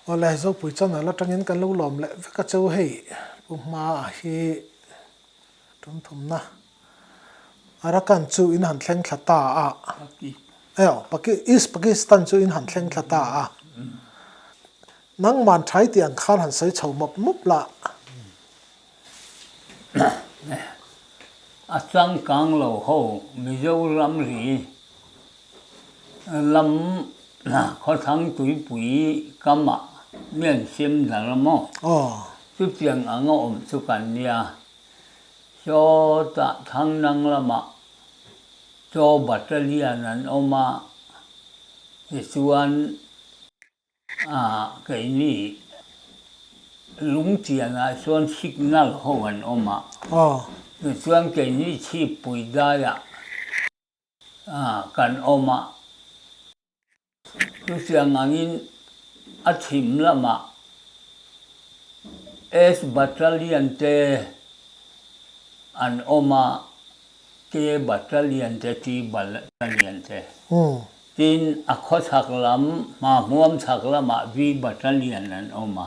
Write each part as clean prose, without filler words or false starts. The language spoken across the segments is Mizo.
Awle, Zopui channel atangin kan lo lawm leh vek a cheu hei Pu Hma hi tum thumna Arakan chu in han thleng thla ta a. Aw, East Pakistan chu in han thleng thla ta a. Nangman thai tih ang khan han sawi chho mawp mawp la. A changkang lo ho Mizoram ri lam khawthlang tuipui kamah mian siam dar a maw? Chutiang anga awm chu kan nia. Sawtah Thangnang lamah Chaw Battalion an awm a, tichuan A, keini lungtianah chuan signal ho an awm a, tichuan keini chhippui daiah kan awm a, chutiang angin a chhim lamah S Battalion te an awm a, K Battalion te, T Battalion te. Tin, a khawchhak lam, hmahmuam chhak lamah V Battalion an awm a.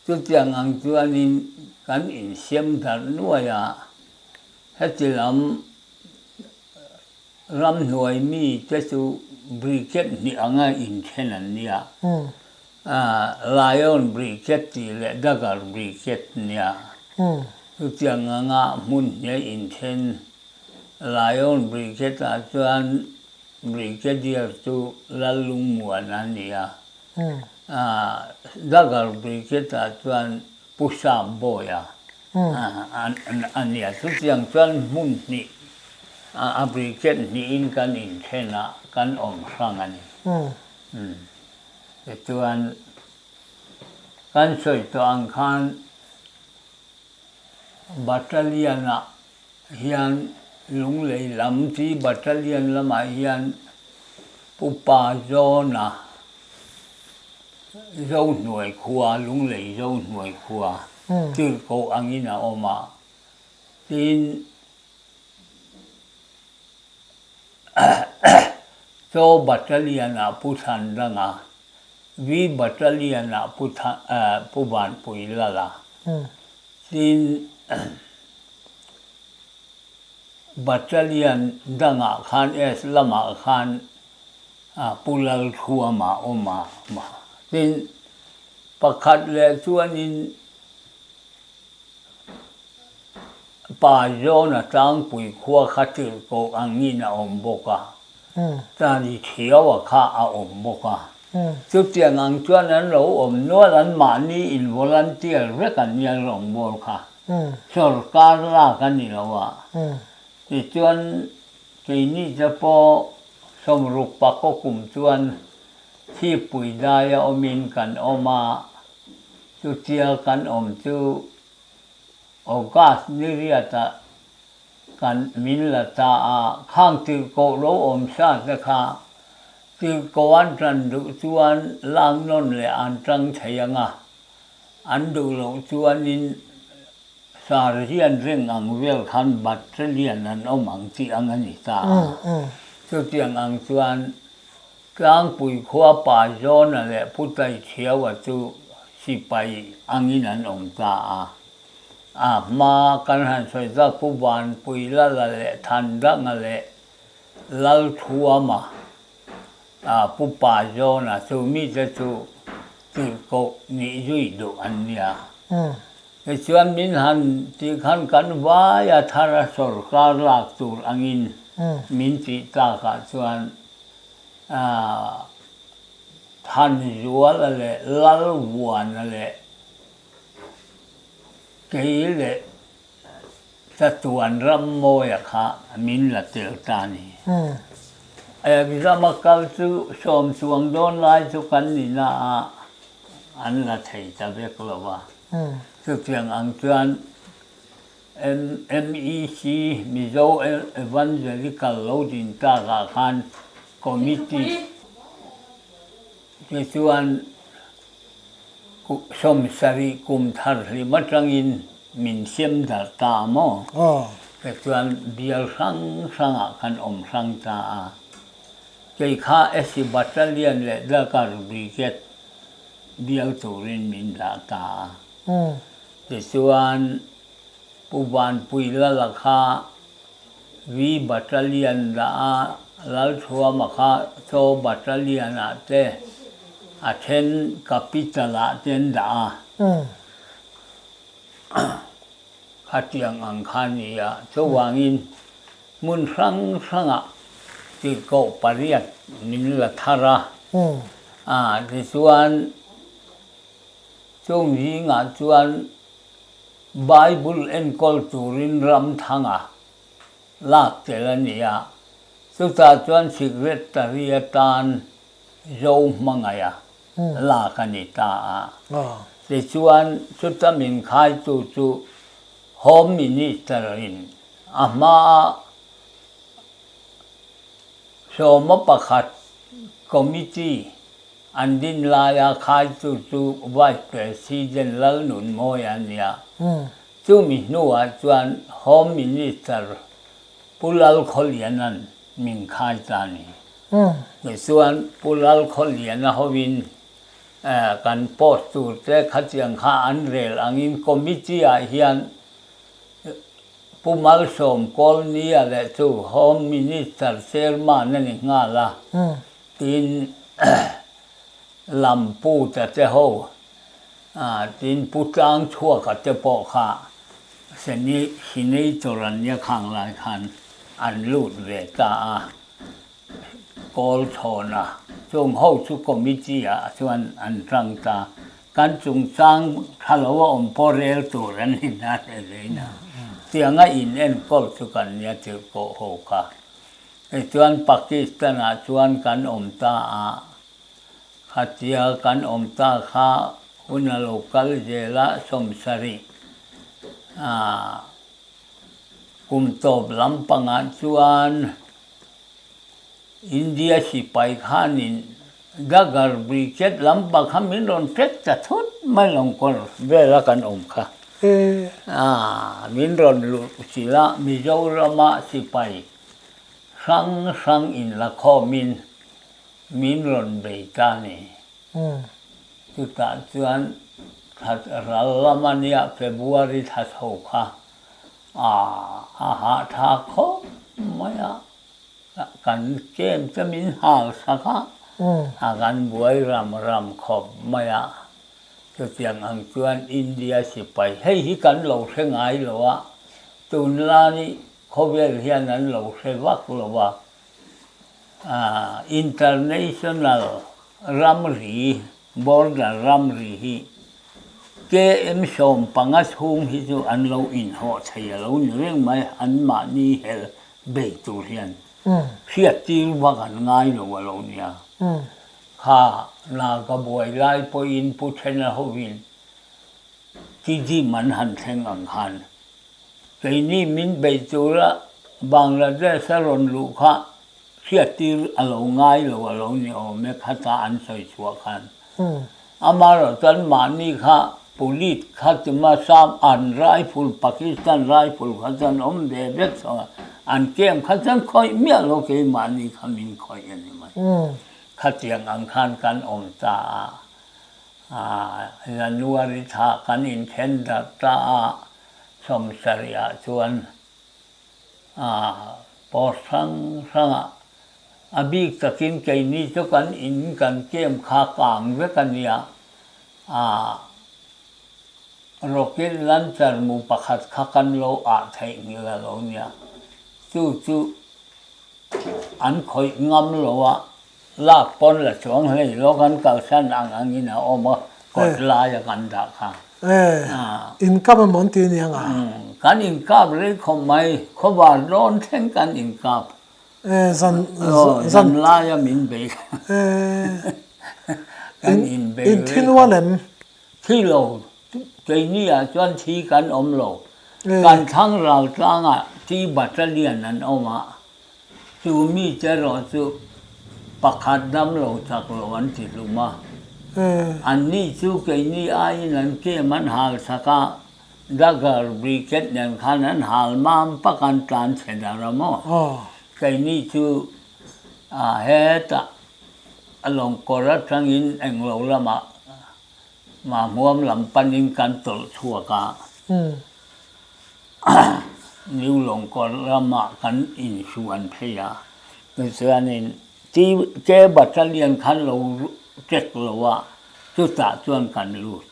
Chutiang ang chuanin kan insiam darh nuai a, heti lam ramhnuai mite chu brigade hnih anga inthen an nia. Lion Brigade tih leh Dagger Brigade nia. Chutiang anga hmun hnih a inthen. Lion Brigade-ah chuan Brigadier chu Lallungmuan a ni a, Dagger Brigade-ah chuan Pu Sambawia a ni a. Chutiang chuan hmun hnih, a brigade hnihin kan inthen a, kan awm hrang a ni. Tichuan, kan sawi tawh ang khan Battalion-ah hian Lunglei lam chi Battalion lamah hian Pu Pa Zawna Zohnuai khua, Lunglei Zohnuai khua tirhkoh angin a awm a, tin Chaw Battalion-ah Pu Thlandanga, Vi Battalion-ah Pu Pu Vanpui Lala, Tin, Battalion dangah khan S lamah khan Pu Lalthuama a awm a. Tin, pakhat leh chuanin Pa Zawna tlangpui khua kha tirhkoh angin a awm bawk a. Tani Thiaua kha a awm bawk a. Chutiang ang chuan an lo awm nual, an mahni in volunteer vek an nia rawngbâwl kha. Sawrkar lak a ni lo a. Tichuan keini te pawh sawmruk pakaw kum chuan thipui daia awmin kan awm a, chutia kan awm chu August ni riatah kan min la ta a, khang tirhkoh lo awm sa te kha tirhkoh an tan duh chuan lak nawn leh an tang thei ang a, an duh loh chuanin sar hian ring ang vel khan battalion an awm ang tih ang a ni ta a. Chutiang ang chuan Tlangpui khua Pa Zawna leh Pu Taichhiaua chu sipai angin an awm ta a. A hma kan han sawi zat Pu Vanpui Lala leh Thandanga leh Lalthuama, Pu Pa Zawna chu mite chu tirhkoh nih zui duh an nia. Tichuan min han tih khan kan vai a thar a sawrkar lak tur angin min tih takah chuan Thanzuala leh Lalvuana leh Kei leh chatuan Rammawia kha min la tel ta a ni. Exam a kal chu sawm chuang dawn lai chu kan ni na a, an la thei ta vek lo a. Chutiang ang chuan MEC, Mizo Evangelical lo din takah khan Committee te chuan 70 kum thar hlim atangin min siam darh ta a maw? Tichuan bial hrang hrangah kan awm hrang ta a. Kei kha SC Battalion leh Dakar Brigade. bial turin min dah ta a. Tichuan Pu Vanpuilala kha V Battalion dah a, Lalthuama kha Chaw Battalion ah te a then Capital ah te an dah a. Khatiang ang kha a ni a, chuvangin hmun hrang hrangah tirhkoh pariat min la thar a, tichuan chung zingah chuan Bible enkawl turin Ramthanga lak tel a ni a, chutah chuan Secretary atan Zohmangaia lak a ni ta a. Tichuan, chuta min khaitu chu Home Minister-in a hmaa sawma pakhat committee an din laia khaitu chu Vice President Lalnunmawia a ni a. Chumi hnuah chuan Home Minister Pu Lalkhawliana'n min khai ta a ni. Tichuan, Pu Lalkhawliana hovin kan post tur te khatiang kha an rel angin committee ah hian Pu Malsawm Kawlnia leh chu Home Minister Chairman a ni nghal a, tin Lamputa te ho Tin, Pu Tlangchhuaka te pawh kha Senator an nia khang lai khan an lut ve ta a, Kawl chhawna chung ho chu committee ah chuan an tang ta. Kan chungchang tha lo a awm pawh rel tur an ni na leh lein a, tianga in enkawl chu kan nia tirhkoh ho kha. Tichuan Pakistan ah chuan kan awm ta a, Khatia kan awm ta kha hun a lo kal zel a, 70 kum tawp lampangah chuan India sipai khanin Dagger Brigade lampang kha min rawn ṭek ta thut mai lawngkawr vela kan awm kha. Min rawn luh chilh a, Mizorama sipai hrang hrang inlakhawmin Min rawn bei ta ni. Chutah chuan thla ral lam a nia February thla chho kha a a hahtha khawp mai a, kan camp te min hal sak a, a kan buai ram ram khawp mai a. Chutiang ang chuan India sipai hei hi kan lo hre ngai lo a, tunlai khawvel hian an lo hre vak lo a. International ramri, border ramri hi KM 15 chhung hi chu an lo inhawh thei a lo ni reng mai, anmahni hel bei tur hian hriattir vak an ngai lo a lo nia. Kha Naga buai lai pawhin Pu Thena hovin Tidim an han thleng ang khan Keini min bei tura Bangladesh a rawn luh kha hriattir a lo ngai lo a lo ni awm e khata an sawi chhuah khan. Amaherawh chuan mahni kha police kha tima sam an rifle Pakistan rifle kha chuan awm ve vek chho a, an camp kha chuan khawih miah lo keimahni kha min khawih a ni mai. Khatiang ang khan kan awm ta a. January thla kan inthen darh ta a, 70 ah chuan post hrang hrangah a bik takin keini chu kan in kan camp kha kang vek a nia, rocket launcher mu pakhat kha kan lo ah theih nghilh a lo nia, chu chu an khawih ngam lo a. Lak pawn la chuang hlei lo kan kalsan ang angin a awm a, kawt laia kan dah kha. Inkap emaw an ti a nia nga? Kan inkap rei khawp mai, khawvar dawn thleng kan inkap. Zan zan laia min bei kha. Kan inbei rei khawp. Inthinual em? Thi lo, keini ah chuan thi kan awm lo. Kan thlang ral tlangah thi battalion an awm a. Chu mite erawh chu pakhat dam lo chak lo an ti hlum a. Anni chu keini aiin an kem an hal sak a, dagger briquette nen khan an hal mam pak an tlan chhe dar a maw? Keini chu hetah a lawngkawr atangin englo lamah. Mahmuam lam panin kan tawlh chhuak a. New Lawngkawr ramah kan insuan phei a. Tichuanin TK Battalion khan lo check lo a, chutah chuan kan lut.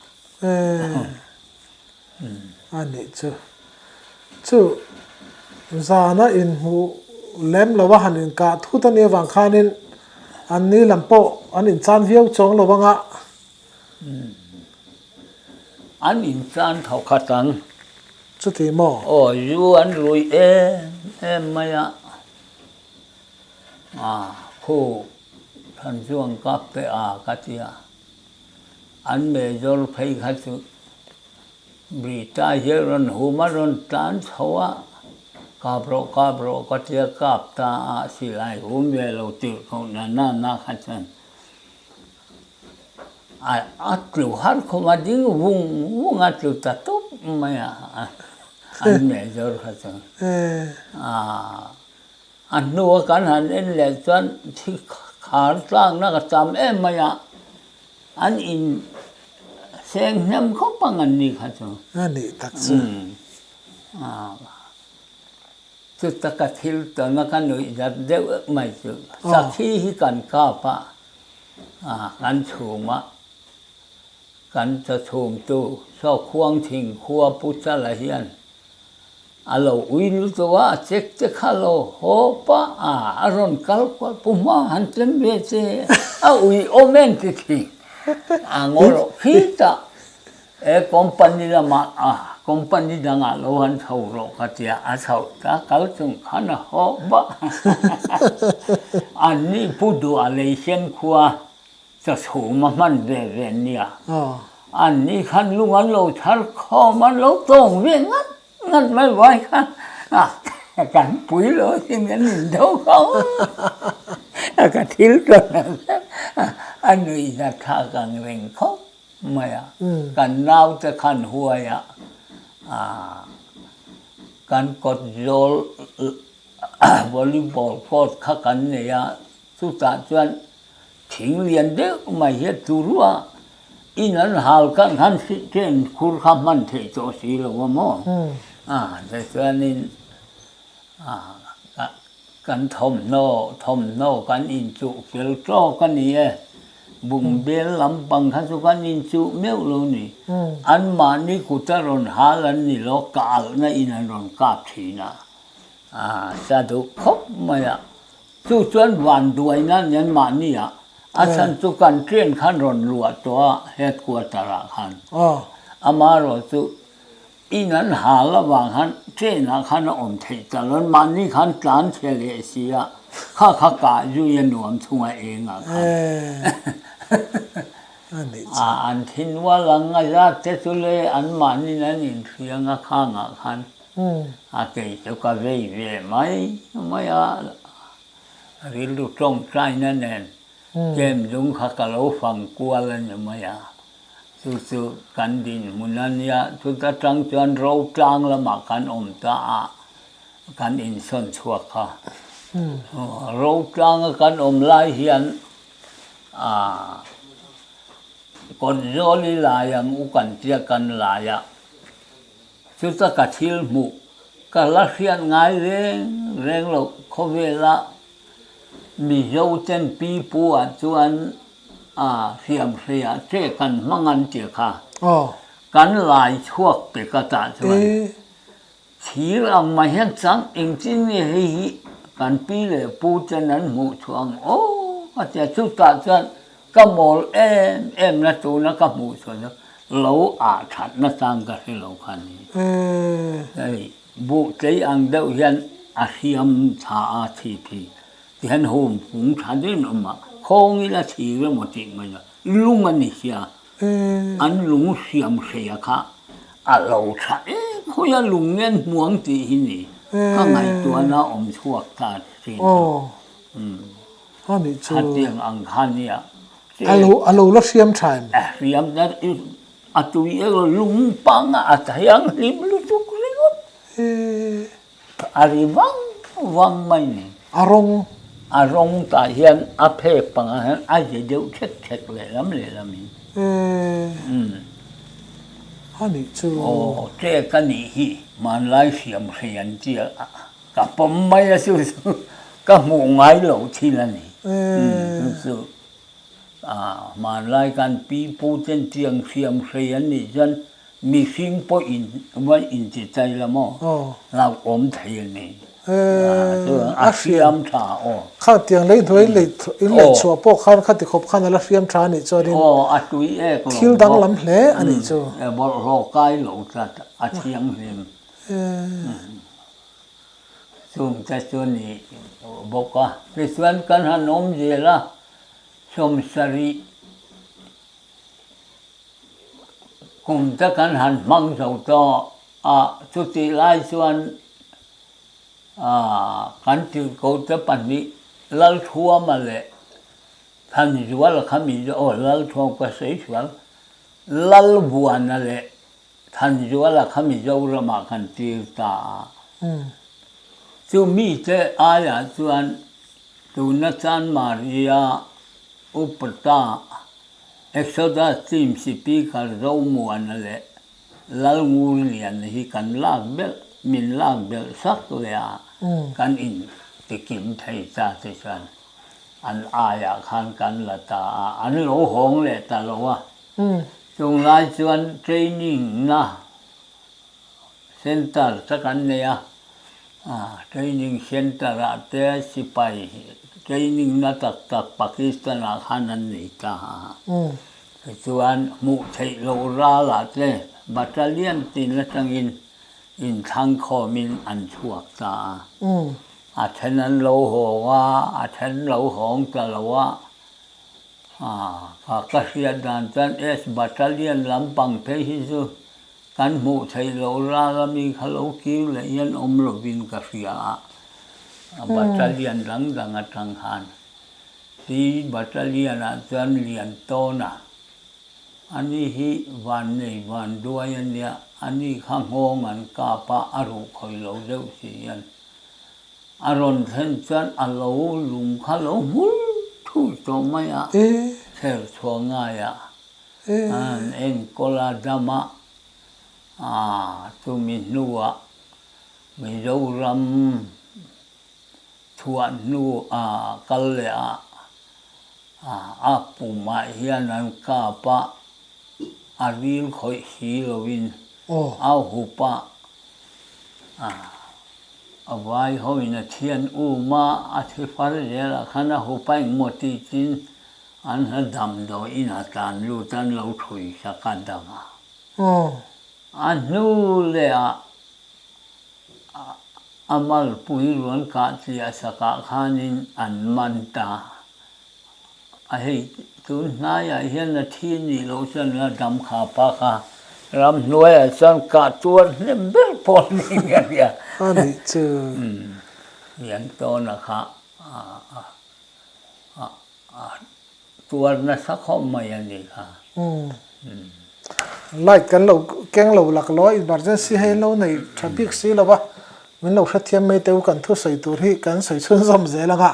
A nih chu. Chu zana inhmuh lem lo a han inkah thut a nih avang khanin an ni lam pawh an inchan viau chuang lo anga. An inchan thawkhat ang. Chuti maw? Aw, zu an rui em em mai a. A, khu Thanchuang kap te a ka ti a. An major phei kha chu Brita hi a rawn hum a rawn tlan chho a, kap rawh kap rawh ka tia kap ta a silai hum ve lo tirh koh na na na kha chuan a a tlu har khum a ding vung vung a tlu ta tawp mai a an major kha chuan a A hnua kan han en leh chuan thi khar tlakna ka tam em mai a, an in seng hnem khawp ang an ni kha chu. A nih tak chu. Chuta ka thil tawna ka nuih zat deuh mai chu sakhi hi kan kap a, kan chhum a, kan chawchhumtu saw khuang thing khua Pu Chala hian A lo ui lutuk a, a chek te kha lo haw pah a, a rawn kal kual pu hma han tlem ve che, a ui awm em ti thin. A ngaw rawh khitah e company lamah a company dangah lo han chho rawh ka tia, a chhoh ta kal chung khan a haw pah. An ni pu duh a lei sen khua Chachhum a hman ve ve nia. An ni khan lung an lo thar khawm an lo tawng ve ngat ngat mai vai khan kan pui lo sin kan in do kho ka thil tawn a nuih zat thlak ang reng khawp mai a. Kan naute khan huai a kan kawt zawl volleyball court kha kan nei a chutah chuan Thing lian deuh mai hi a turu a, in an hal khan khan train khur kha hman theih tawh si lo a maw? A tichuanin kan thawmhnaw thawmhnaw kan inchuh fel tawk a ni e, bungbel lampang kha chu kan inchuh meuh lo ni. Anmahni kuta rawn hal an ni lo, ka alhna in an rawn kap thin a, a sa duh khawp mai a. Chu chuan vanduaina nen mahni ah a chhan chu kan train khan rawn luah tawh a headquarter ah khan. Amaherawh chu in an hal avang khan train ah khan a awm theih ta lo, mahni khan tlan chhe leh si a, kha kha kah zui a nuam thung a eng ah khan. An thinrual ang a zat te chu le an mahni an inhriang a khang ah khan. A kei chu ka vei ve mai mai a, rilru tawngtaina nen kem lung kha ka lo fang kual a ni mai a, chu chu kan dinhmun a nia, chuta tang chuan ro tlang lamah kan awm ta a, kan insawn chhuak kha. Ro tlanga kan awm lai hian aah kawt zawl i lai ang u kan tia kan lai a. Chuta ka thil hmuh ka la hriat ngai reng reng loh khawvela Mizo ten pipu ah chuan a hriamhreia che kan hmang an ti kha kan lai chhuak pe ka tah chuan thir ang mai hian chang engtin nge hei hi kan pi leh pu ten an hmuh chhuah ang aw ka ti a chutah chuan Ka mawl em em na tuna ka hmuh chhuah chu lo ah that na chang ka hre lo kha ni. Hei buh tlei ang deuh hian a hriam tha a thi phi ti hian hum kung tha deuhin a awm a, khawngin a thir emaw tih mai chu lung a ni sia, an lung hriam hreia kha a lo tha em khawi a lung ngen hmuang tih hi ni ka ngaihtuahna awm chhuak ta thin chu. A nih chu. Hetiang ang kha nia. A lo a lo la hriam tha em? A hriam na a tui erawh lung panga a thianghlim lutuk ringawt. A ri vang vang mai ni. A rawng. A rawng tah hian a phek pangah hian a ze deuh thek thek lehlam lehlam in. A nih chu. Aw, ṭek a nih hi. Hmanlai hriam hrei an ti a, ka pawm mai a chu chu ka hmuh ngai loh thil a ni. Chu chu hmanlai kan pi pu ten tiang hriam hrei an nih chuan Mihring pawh in va inti chai la maw? Hlauhawm thei a ni. A hriam tha aw. Kha tiang lei hnuai lei in lei chhuah pawh khan khati khawp khan a la hriam tha a nih chuanin Aw, a tui ek lo thil danglam hle a nih chu. Bawlhhlawh kai lo tlat a thianghlim. Chungte chu a ni bawk a. Tichuan kan han awm zel a, 70 Kum te kan han hmang zo tawh a, chutih lai chuan kan tirhkohte pahnih Lalthuama leh Thanzuala kha mi aw Lalthuam ka sawi sual, Lalvuana leh Thanzuala kha Mizoramah kan tir ta a. Chu mite aiah chuan tuna Chanmaria Upa Exodus team Speaker Zomuana leh Lalngurliana hi kan lak belh, min lak belh sak leh a, kan in tikim thei ta te chuan an aiah khan kan la ta a, an lo hawng leh ta lo a. Chunglai chuan training na Centre te kan nei a, training centre ah te sipai training na tak tak Pakistan ah khan an nei ta a, tichuan hmuh theih loh ral ah te battalion tin atangin inthlang khawmin an chhuak ta a, a then an lo hawng a, a then lo hawng ta lo a, ka hriat dan chuan S battalion lampang phei hi chu Kan hmuh theih loh ral a mi kha lo kir leh hian awm lovin ka hria a, battalion dang dang atang khan ti battalion ah chuan lian tawn a, ani hi vannei vanduai a nia, ani kha nghawng an kap a, a ruh khawih lo deuh si hian a rawn thlen chuan a lo lung kha lo hmul thur tawh mai a, chher chhuah ngai a. An enkawl a dam a, chumi hnuah Mizoram chhuah hnu a kal leh a, a pumah hian an kap a, a ril khawih si loin a hup a, a vai hoin a thian um a, a thi far zelah khan a hup a engmaw tih chin An hla damdawi inah tlan lut an lo thui sak a dam a. A hnu leh ah a malpui ruan kah chiah sakah khanin an man ta a. Hei tun hnaiah hian a thi nih loh chuan la dam kha pa kha ramhnuaiah chuan kah tuar hnem ber pawh a ni nge nia. A nih chu. Liantawna kha a tuar nasa khawp mai a ni kha. Light kan lo keng lo lak lo a, emergency hei an lo nei tha bik si lo va, min lo hrethiam mai teh u kan thusawi tur hi kan sawi chhunzawm zel ang a.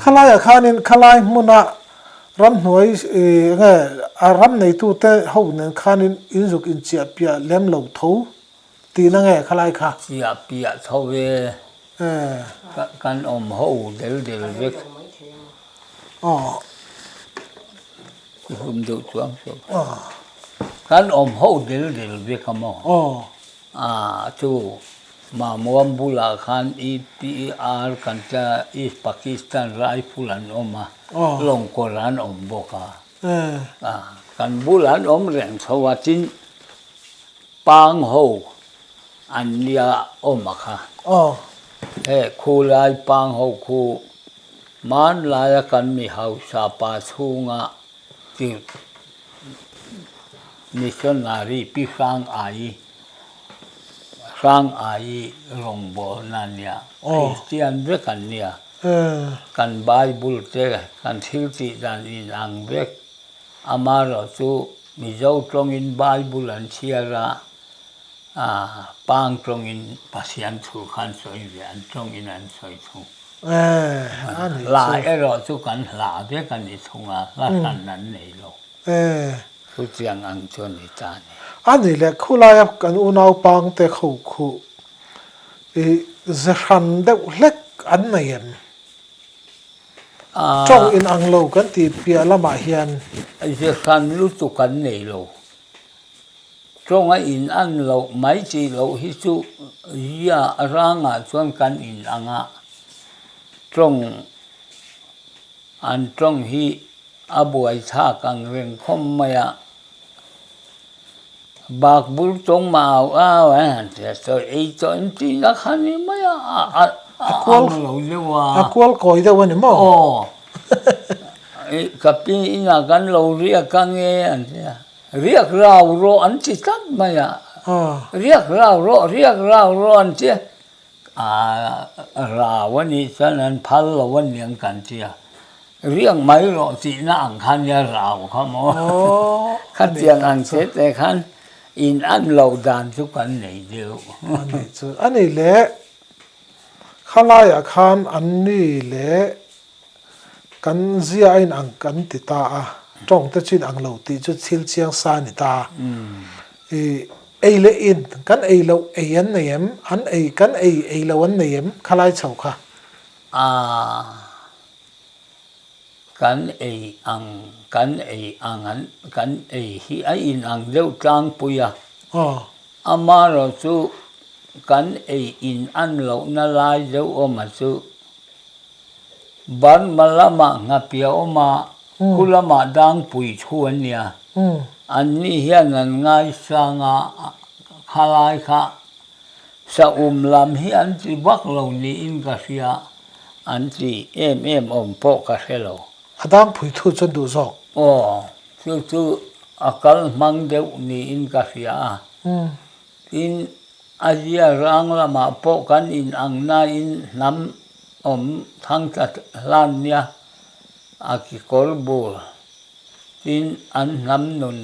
Khalaiah khanin khalai hmuna ramhnuai ih enge a ram neitute ho nen khanin inzuk inchiah piah lem lo tho Tihna nge khalai kha? Chiah piah tho e. Kan awm ho del del vek. Aw. I hum deuh chuang chu. Kan awm ho del del vek a maw? Aw. A chu Mamuam bulah khan EPR kan tia East Pakistan Rifle an awm a, Lawngkawr an awm bawk a. Kan bulah an awm reng tho a tin Pang ho an nia awm a kha. He khulai pang ho khu hmanlaia kan mi hausa pa chhunga tirh missionary pi hrang ai hrang ai rawngbawlna a nia. Kristian vek an nia. Kan Bible te kan thil tih dan inang vek. Amaherawhchu Mizo tawngin Bible an chhiar a, Pang tawngin Pathian thu kha an sawi ve, an tawngin an sawi thung. Hla erawh chu kan hla vek a ni thung a, hla hran an nei lo. Chutiang ang chu a ni ta a ni. A nih leh khulaia kan unaupangte kho khuh i ze hran deuh hlek an nei em? Tawng in ang lo kan tih piah lamah hian. Ze hran lutuk an nei lo. Tawng a in an loh mai tih loh hi chu zia rangah chuan kan in ang a, tawng an tawng hi a buai thlak ang reng khawm mai a, bak bul tawng mah au au an han ti a, chaw ei tawh in tihna kha ni mai a, a ang lo deuh a. A kual kawi deuh a ni maw? Aw, ka pi inah kan lo riak ang e an ti a. Riak rau rawh an ti tlat mai a, riak rau rawh, riak rau rawh an ti a, rau a nih chuan an phal lo a niang kan ti a, riak mai rawh tihna ang khan nia rau kha maw, khatiang ang che te khan in an loh dan chu kan nei deuh. A nih chu, a nih leh khalaiah khan an ni leh Kan zia a inang kan ti ta a, tawng te chu inang lo tih chu thil chiang sa a ni ta. I ei leh in, kan ei loh ei an nei em? An ei, kan ei ei lo an nei em? Khalai chho kha. A, kan ei ang, kan ei ang an, kan ei hi a inang deuh tlangpui a. Aw. Amaherawh chu kan ei in an lohna lai deuh awma chu Burma lamah nghapia awm a, khu lamah dangpui thu an nia. Anni hian an ngaisang a, khalai kha saum lam hi an ti vak lo niin ka hria, an ti em em awm pawh ka hre lo. A dangpui thu chuan duh zawk. Aw, chu chu a kal hmang deuh niin ka hria a. Tin, a zia rang lamah pawh kan inang nain hnam awm thang tla hlan nia a kekawr bur. Tin, an hnam nun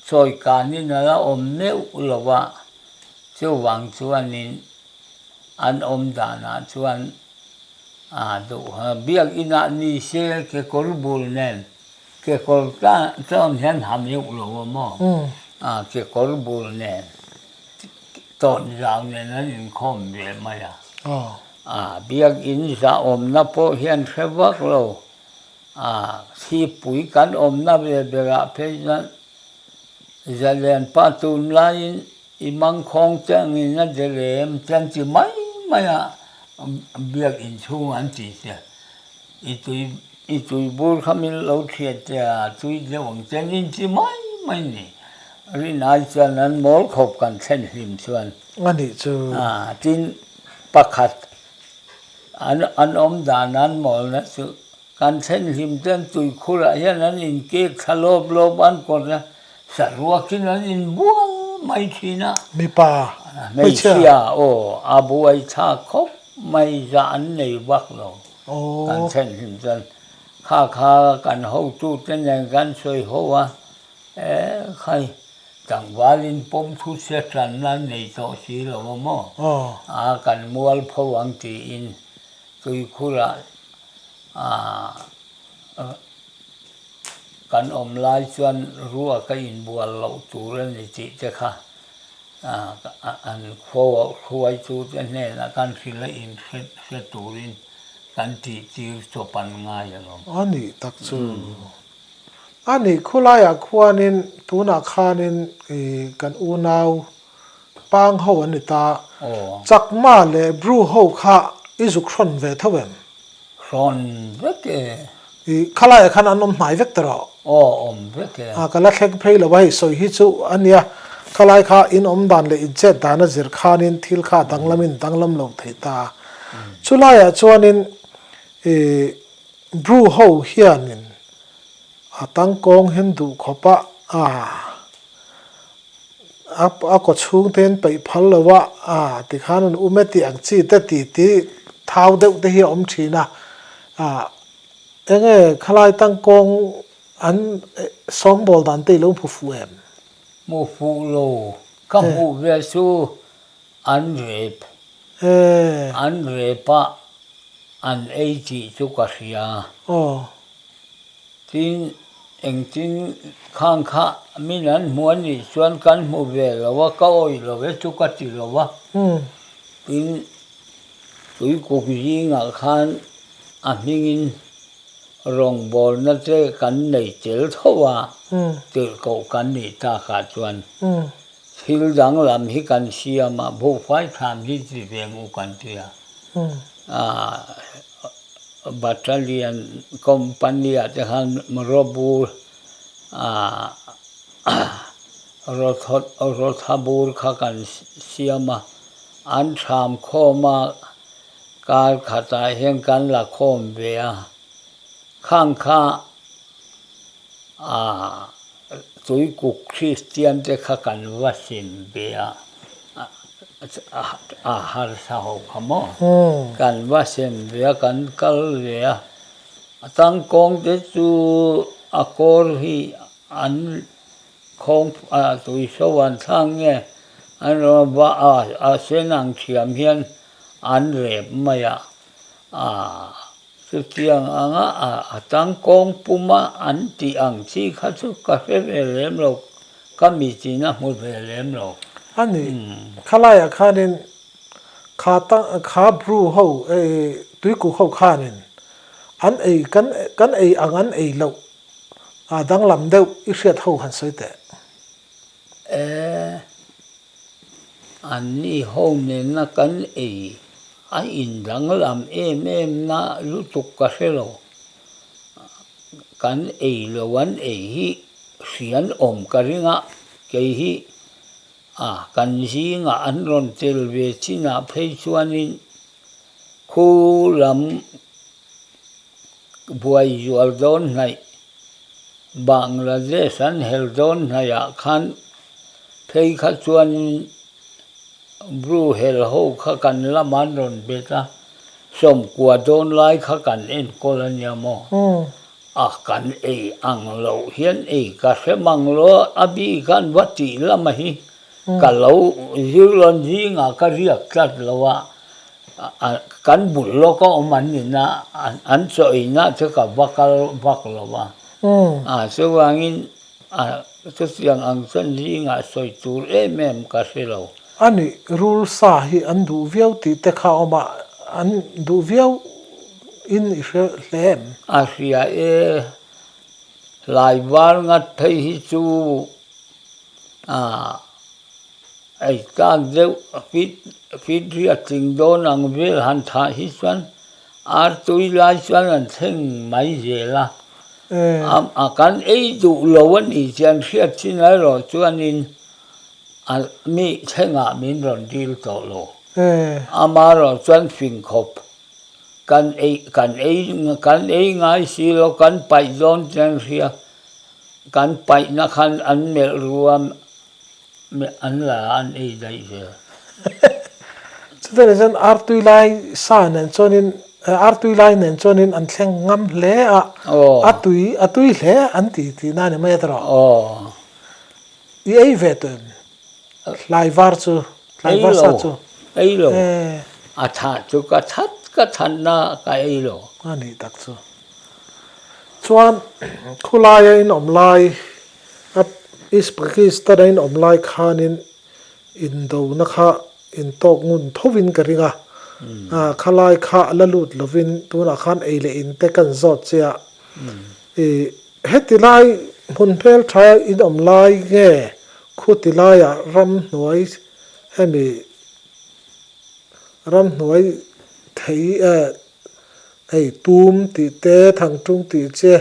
chawi kanin a la awm meuh lo va, chuvang chuanin an awm danah chuan a duh. Biakinah ni se kekawr bur nen Kekawr tawn hian ha meuh lo a maw? A kekawr bul nen tawn zau nen an inkhawm ve mai a. A biakin zahawmna pawh hian hre vak lo. A thipui kan awmna ve berah phei chuan Zalianpa tunlaiin i mangkhawng che angin a de lem che an ti mai mai a, biakin chhung an ti che. I tui i tui bur kha min lo thiat che a, tui deuh ang che nin chi mai mai ni. Rin ai chuan an mawl khawp kan thlen hlim chuan. A nih chu. A tin pakhat an an awm dan an mawlna chu kan thlen hlim ten tui khurah hian an in kek thla lawp lawp an kawt a, saruakin an in bual mai thin a. Mipa hmeichhia. Hmeichhia aw a buai thlak khawp mai zah an nei vak lo. Kan thlen hlim chuan kha kha kan hotute nen kan sawi ho a, e khai tlangvalin pawm thu chhiat tanna an nei tawh si lo a maw? A kan mual pho ang tiin tuikhurah kan awm lai chuan ruak a inbual loh tur a ni tih te kha An hruaitute hnenah kan hrilh a inhre hre turin kan tihtir chawp an ngai alawm. A nih tak chu. A nih khulaiah khuanin tunah khanin kan unau pang ho an ni ta. Chakma leh Bru ho kha i zuk hrawn ve tho em? Hrawn vek e. I khalaiah khan an awm hnai vek ta rawh. Aw awm vek e. A ka la thleng phei lo a hei sawi hi chu a nia. Khalai kha in awm dan leh in chet dan a zir khanin thil kha danglamin danglam lo thei ta. Chulaiah chuanin i Bru ho hianin a tangkawng hian duh khawp a a A a kaw chhung te an peih phal lo a, a tikhan an um e tih ang chi te ti ti thau deuh te hi a awm thin a, a enge khalai tangkawng an sawngbawl dan te i lo hmu fuh em? Hmu fuh lo, ka hmuh ve chu an rep, an rep a an ei tih chu ka hria. Tin. Engtin khang kha min an hmu a nih chuan kan hmu ve lo a, ka awih lo e chu ka ti lo a. Tin, Tuikuk zingah khan a hmingin rawngbawlna te kan nei tel tho a, tirhkoh kan nih takah chuan thil danglam hi kan siam a, buhfai thlam hi ti ve ang u kan ti a. Battalion company ah te khan rawbur rawtha bur kha kan siam a, an thram khawm a, kar khatah hian kan la khawm ve a, khang kha Tuikuk Kristian te kha kan va sim ve a, a harsa ho kha maw? Kan va sem ve a, kan kal ve a, a tangkawng te chu a kawr hi an khawng tuiso an thlang nge an rawn va a sen ang thiam hian an rep mai a. Chutiang anga a tangkawng puma an tih ang chi kha chu ka hre ve lem lo, ka mitin a hmu ve lem lo. A ni, khalaiah khanin kha kha Bru ho Tuikuk ho khanin an ei kan kan ei ang an ei loh a danglam deuh i hriat ho han sawi teh. E. Anni ho nena kan ei a indanglam em em na lutuk ka hre lo. Kan ei lo an ei hi hrian awm ka ring a, kei hi a kan zingah an rawn tel ve chinah phei chuanin khu lam buai zual dawn hnaih Bangladesh an hel dawn hnaihah khan Phei kha chuanin Bru hel ho kha kan lamah an rawn bet a, sawmkua dawn lai kha kan enkawl a nia maw? A kan ei ang loh hian ei ka hre mang lo a, a bik an va tih lama hi ka lo zirlawn zingah ka riak tlat lo a, kan bul lawka awm an ni na, an chaw einah te ka va kal vak lo a, chuvangin A chutiang ang chuan zingah sawi tur em em ka hre lo. A nih, rul sa hi an duh viau tih te kha awm a, an duh viau in i hre hle em? A hria e, hlai var ngat phei hi chu a ei tlak deuh fit fit riat tling dawn ang vel han thah hi chuan ar tui lai chuan an thleng mai zel a. A kan ei duh lo a ni tih an hriat chin erawh chuanin a mi thlengah min rawn dil tawh lo. Amaherawh chuan fing khawp kan ei kan ei kan ei ngai si lo kan paih dawn tih an hria kan paihna khan an melh ruam An la an ei daih zel. Chutah chuan artui lai sa nen chuanin artui lai nen chuanin an thleng ngam hle a, a tui a tui hle an ti tih na ni mai a tawh. I ei ve tawh em? Hlai var chu, hlai var sa chu. Ei lo, a thah chu ka that ka thatna ka ei lo. A nih tak chu. Chuan khulaia in awm lai A East Pakistan a in awm lai khanin indona kha intawk ngun thovin ka ring a, khalai kha la lut lovin tunah khan ei leh in te kan zawt che a, i heti lai hmun hmeltha in awm lai nge khuti laiah ramhnuai hemi ramhnuai thei Hei tum tih te, thangtung tih che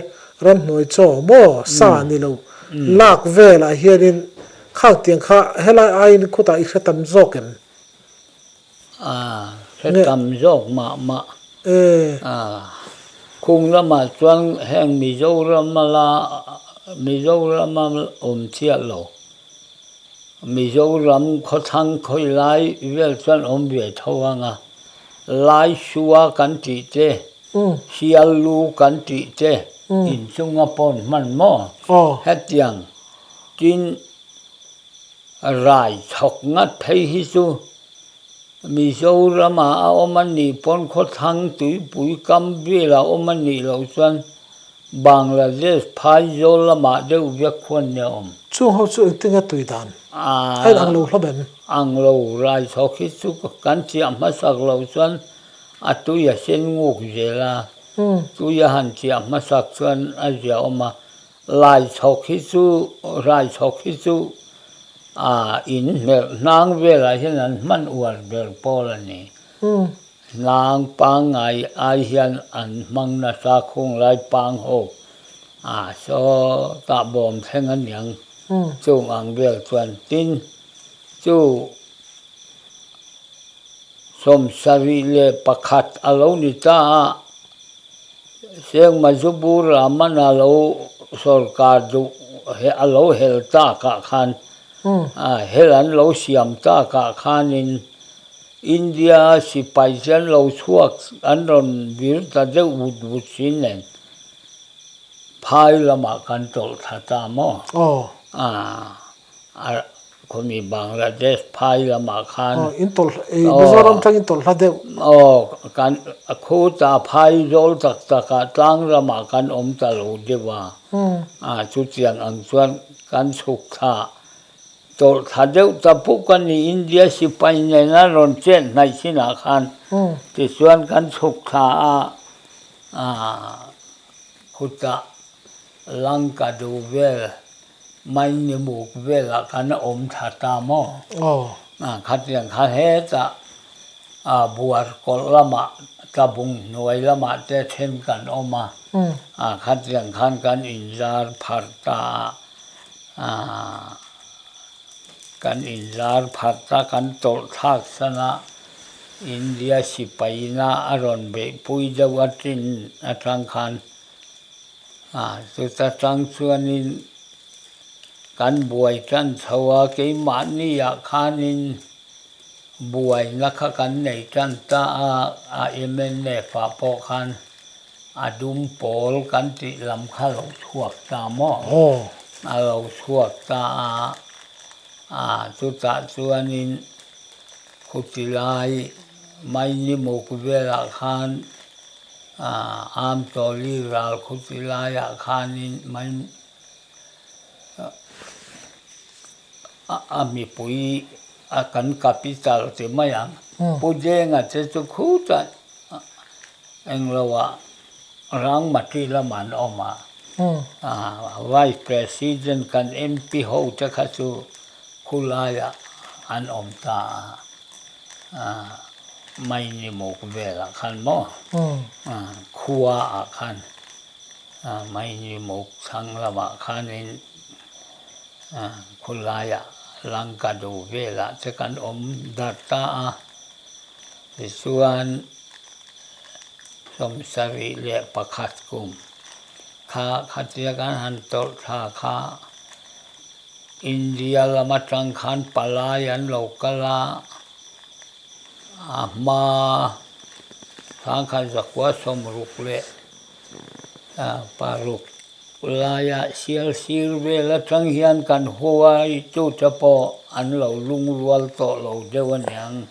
ramhnuai chaw maw sa a ni lo. Lak velah hianin khang tiang kha helai aiin khutah i hre tam zawk em? A, hre tam zawk mah mah. A, khung lamah chuan heng Mizorama la Mizorama awm chiah lo. Mizoram khawthlang khawi lai vel chuan awm ve tho ang a. Laisua kan tih te, Siallu kan tih te inchunga pawn hman maw? Hetiang tin rai chhawk ngat phei hi chu Mizorama a awm a nih pawn khawthlang tuipui kam velah a awm a nih loh chuan. Bangladesh phaizawl lamah deuh vek khuan nia awm. Chung ho chu engtin nge tui dan? A in ang lo hlawm em? Ang lo, raichhawk hi chu kan chiah hmasak loh chuan a tui a sen nguk zel a, tui a han chiah hmasak chuan a ziaawm a, laichhawk hi chu raichhawk hi chu a in hmerh hnang velah hian an hman uar ber pawl a ni. Hnang pangngai ai hian an hmang nasa khung lai pang ho a saw tah bawm thleng a niang chung ang vel chuan tin chu 71 a lo ni ta a, Sheikh Mujibur Rahman a lo sorkar duh a lo hel takah khan hel an lo siam takah khanin India sipai chu an lo chhuak an rawn vir ta deuh vut vut sin nen phai lamah kan tawlh thla ta maw? Aaa khawmi Bangladesh phai lamah khan Aw in tawlh ei Mizoram tang in tawlh hla deuh. Aw kan khuta phai zawl tak takah tlang ramah kan awm ta lo deuh a, a chutiang ang chuan kan chhuk thla Tawlh thla deuh ta puk a ni India sipai nena rawn chet hnaih chinah khan tichuan kan chhuk thla a, khutah Lanka duh vel Mainimuk velah kan awm thla ta maw? Khatiang kha hetah buar kawlh lamah tlabung hnuai lamah te then kan awm a, khatiang khan kan inzar pharh ta a. Kan inlar phat a, kan tawlh thlak san a, India sipaina a rawn beihpui deuh a tin atang khan chuta tang chuanin kan buai tan chho a, keimahniah khanin buaina kha kan nei tan ta a, a MNF ah pawh khan. A dum pawl kan tih lam kha lo chhuak ta maw? A lo chhuak ta a, a chutah chuanin khuti lai Mainimuk velah khan Amtawli ral khuti laiah khanin Main a mipui a kan capital ti mai ang Pu Denga te chu khutah Engloah Rangmati lamah an awm a, Vice President kan MP ho te kha chu khulaiah an awm ta a, Mainimuk velah khan maw khuaah khan Mainimuk chhang lamah khanin khulaiah Langkadu velah te kan awm darh ta a. Tichuan, 71 kum kha khatia kan han tawlh thla kha India lam atang khan palai an lo kal a, a hma 1966 Laia sial sir vel atang hian kan huaitute pawh an lo lungrual tawh lo deuh aniang.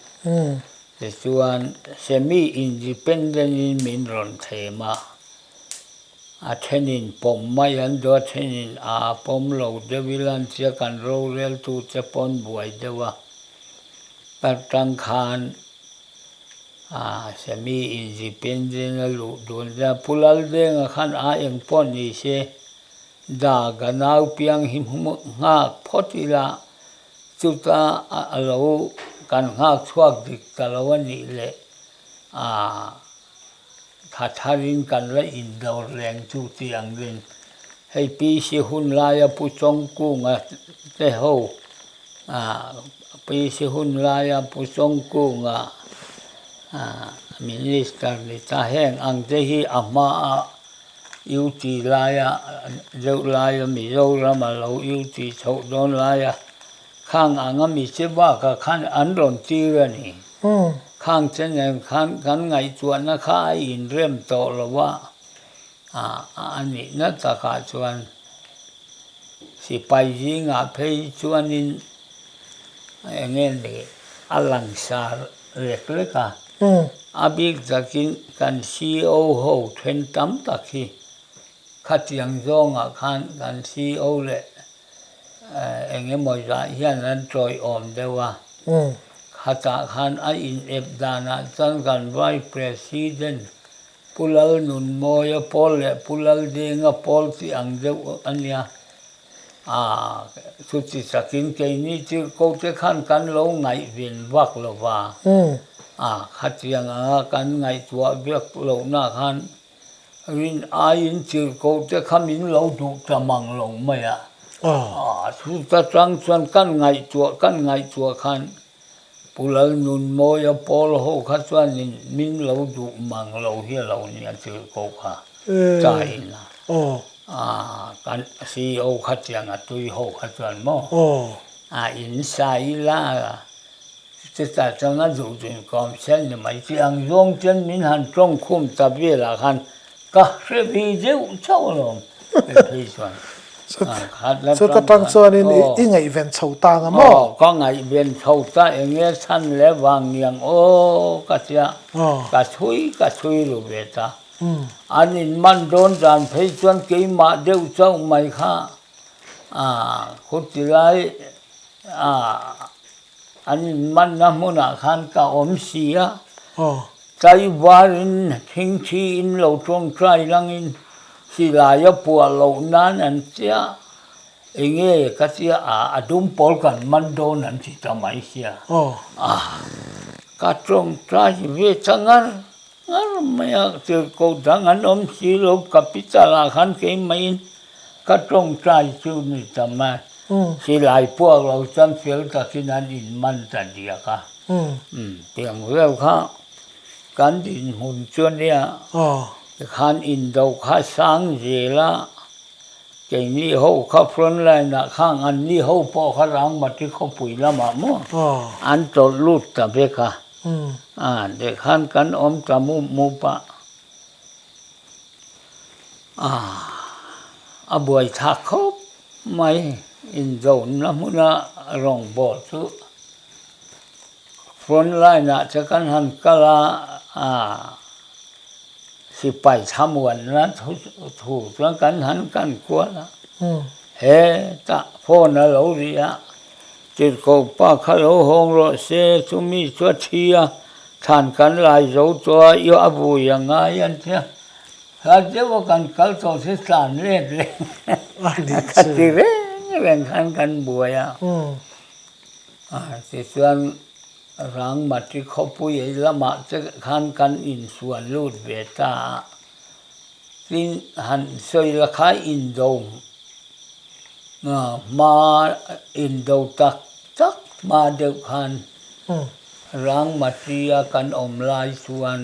Tichuan, semi-independent in min rawn thlem a, a thenin pawm mai an duh a, thenin aa pawm lo deuh ila an tia kan roreltute pawn buai deuh a, ka tang khan A semi independent a luh dun a, Pu Laldenga khan a eng pawh ni se, Daga nau piang hi nghak phawt ila, chuta a lo kan nghak chhuak dik ta lo a nih leh a tha tharin kan la indawr reng chu tih ang rin. Hei PC hun laia Pu Chawngkunga te ho PC hun laia Pu Chawngkunga Minister ni ta heng ang te hi a hmaa UT laia deuh laia Mizoram a lo UT chhoh dawn laia khang anga mi che bakah khan an rawn tir a ni. Khang che nen khan kan ngaihtuahna kha a inrem tawh lo a, a nihna takah chuan sipai zingah phei chuanin eng nge ni a langsar lek lek a, a bik takin kan CO ho then tam tak hi. Khatiang zawngah khan kan CO leh eng emaw zah hian an tawiawm deuh a. Khatah khan a inep danah chuan kan Vice President Pu Lalnunmawia pawl leh Pu Laldenga pawl tih ang deuh a nia. A, chuti takin keini tirhkote khan kan lo ngaihven vak lo va. A, khatiang anga kan ngaihtuah vek lohna khan rin aiin tirhkote kha min lo duh ta mang lo mai a. A, chuta tang chuan kan ngaihtuah kan ngaihtuah khan Pu Lalnunmawia pawl ho kha chuanin min lo duh mang lo hi a lo nia tirhkoh kha chain a. Kan CEO kha chiang a tui ho kha chuan maw a in sa ila chutah chuan a duh duh inkawm sen ni mai chi ang zawng chuan min han tawng khum ta velah khan ka hre ve deuh chauh alawm phei chuan. Chuta tang chuanin i ngaihven chho ta ang a maw? Aw, ka ngaihven chho ta eng nge chhan leh vang niang aw ka tia, ka chhui ka chhui ru ve ta. An inman dawn dan phei chuan keimah deuh chauh mai kha khuti lai an inmanna hmunah khan ka awm si a, Tlaivarin thingthiin lo tawngtai langin silai a puah loh nan an tia, enge ka tia a, a dum pawl kan man dawn an ti ta mai sia. A, ka tawngtai ve ta ngar ngar mai a, tirhkoh dang an awm si lo, capital ah khan keimah in ka tawngtai chu ni ta mai. Silai puak lo chuan fel takin an inman ta diak a. Tiang vel kha kan dinhmun chu a nia, tikhan indo kha sang zel a, keini ho kha front line ah khang anni ho pawh kha Rangmati khawpui lamah maw an tawlh lut ta vek a, tikhan kan awm ta mup mup a. A buaithlak khawp mai inzawmna hmuna rawngbawl chu front line ah te kan han kal a, sipai thlamuanna thu chuan kan han kan kual a, hetah phone a lo ri a. Tirhkoh pa kha lo hawng rawh se, chumi chu a thi a, thlan kan lai zo tawh a, i a vui a ngai an ti a, hla deuh a kan kal tawh chu tlan let reng ka ti reng reng khan kan buai a, tichuan Rangmati khawpui ei lamah te khan kan insuan lut ve ta a, tin han sawi la kha indo Hma indo tak tak hma deuh khan Rangmati-a kan awm lai chuan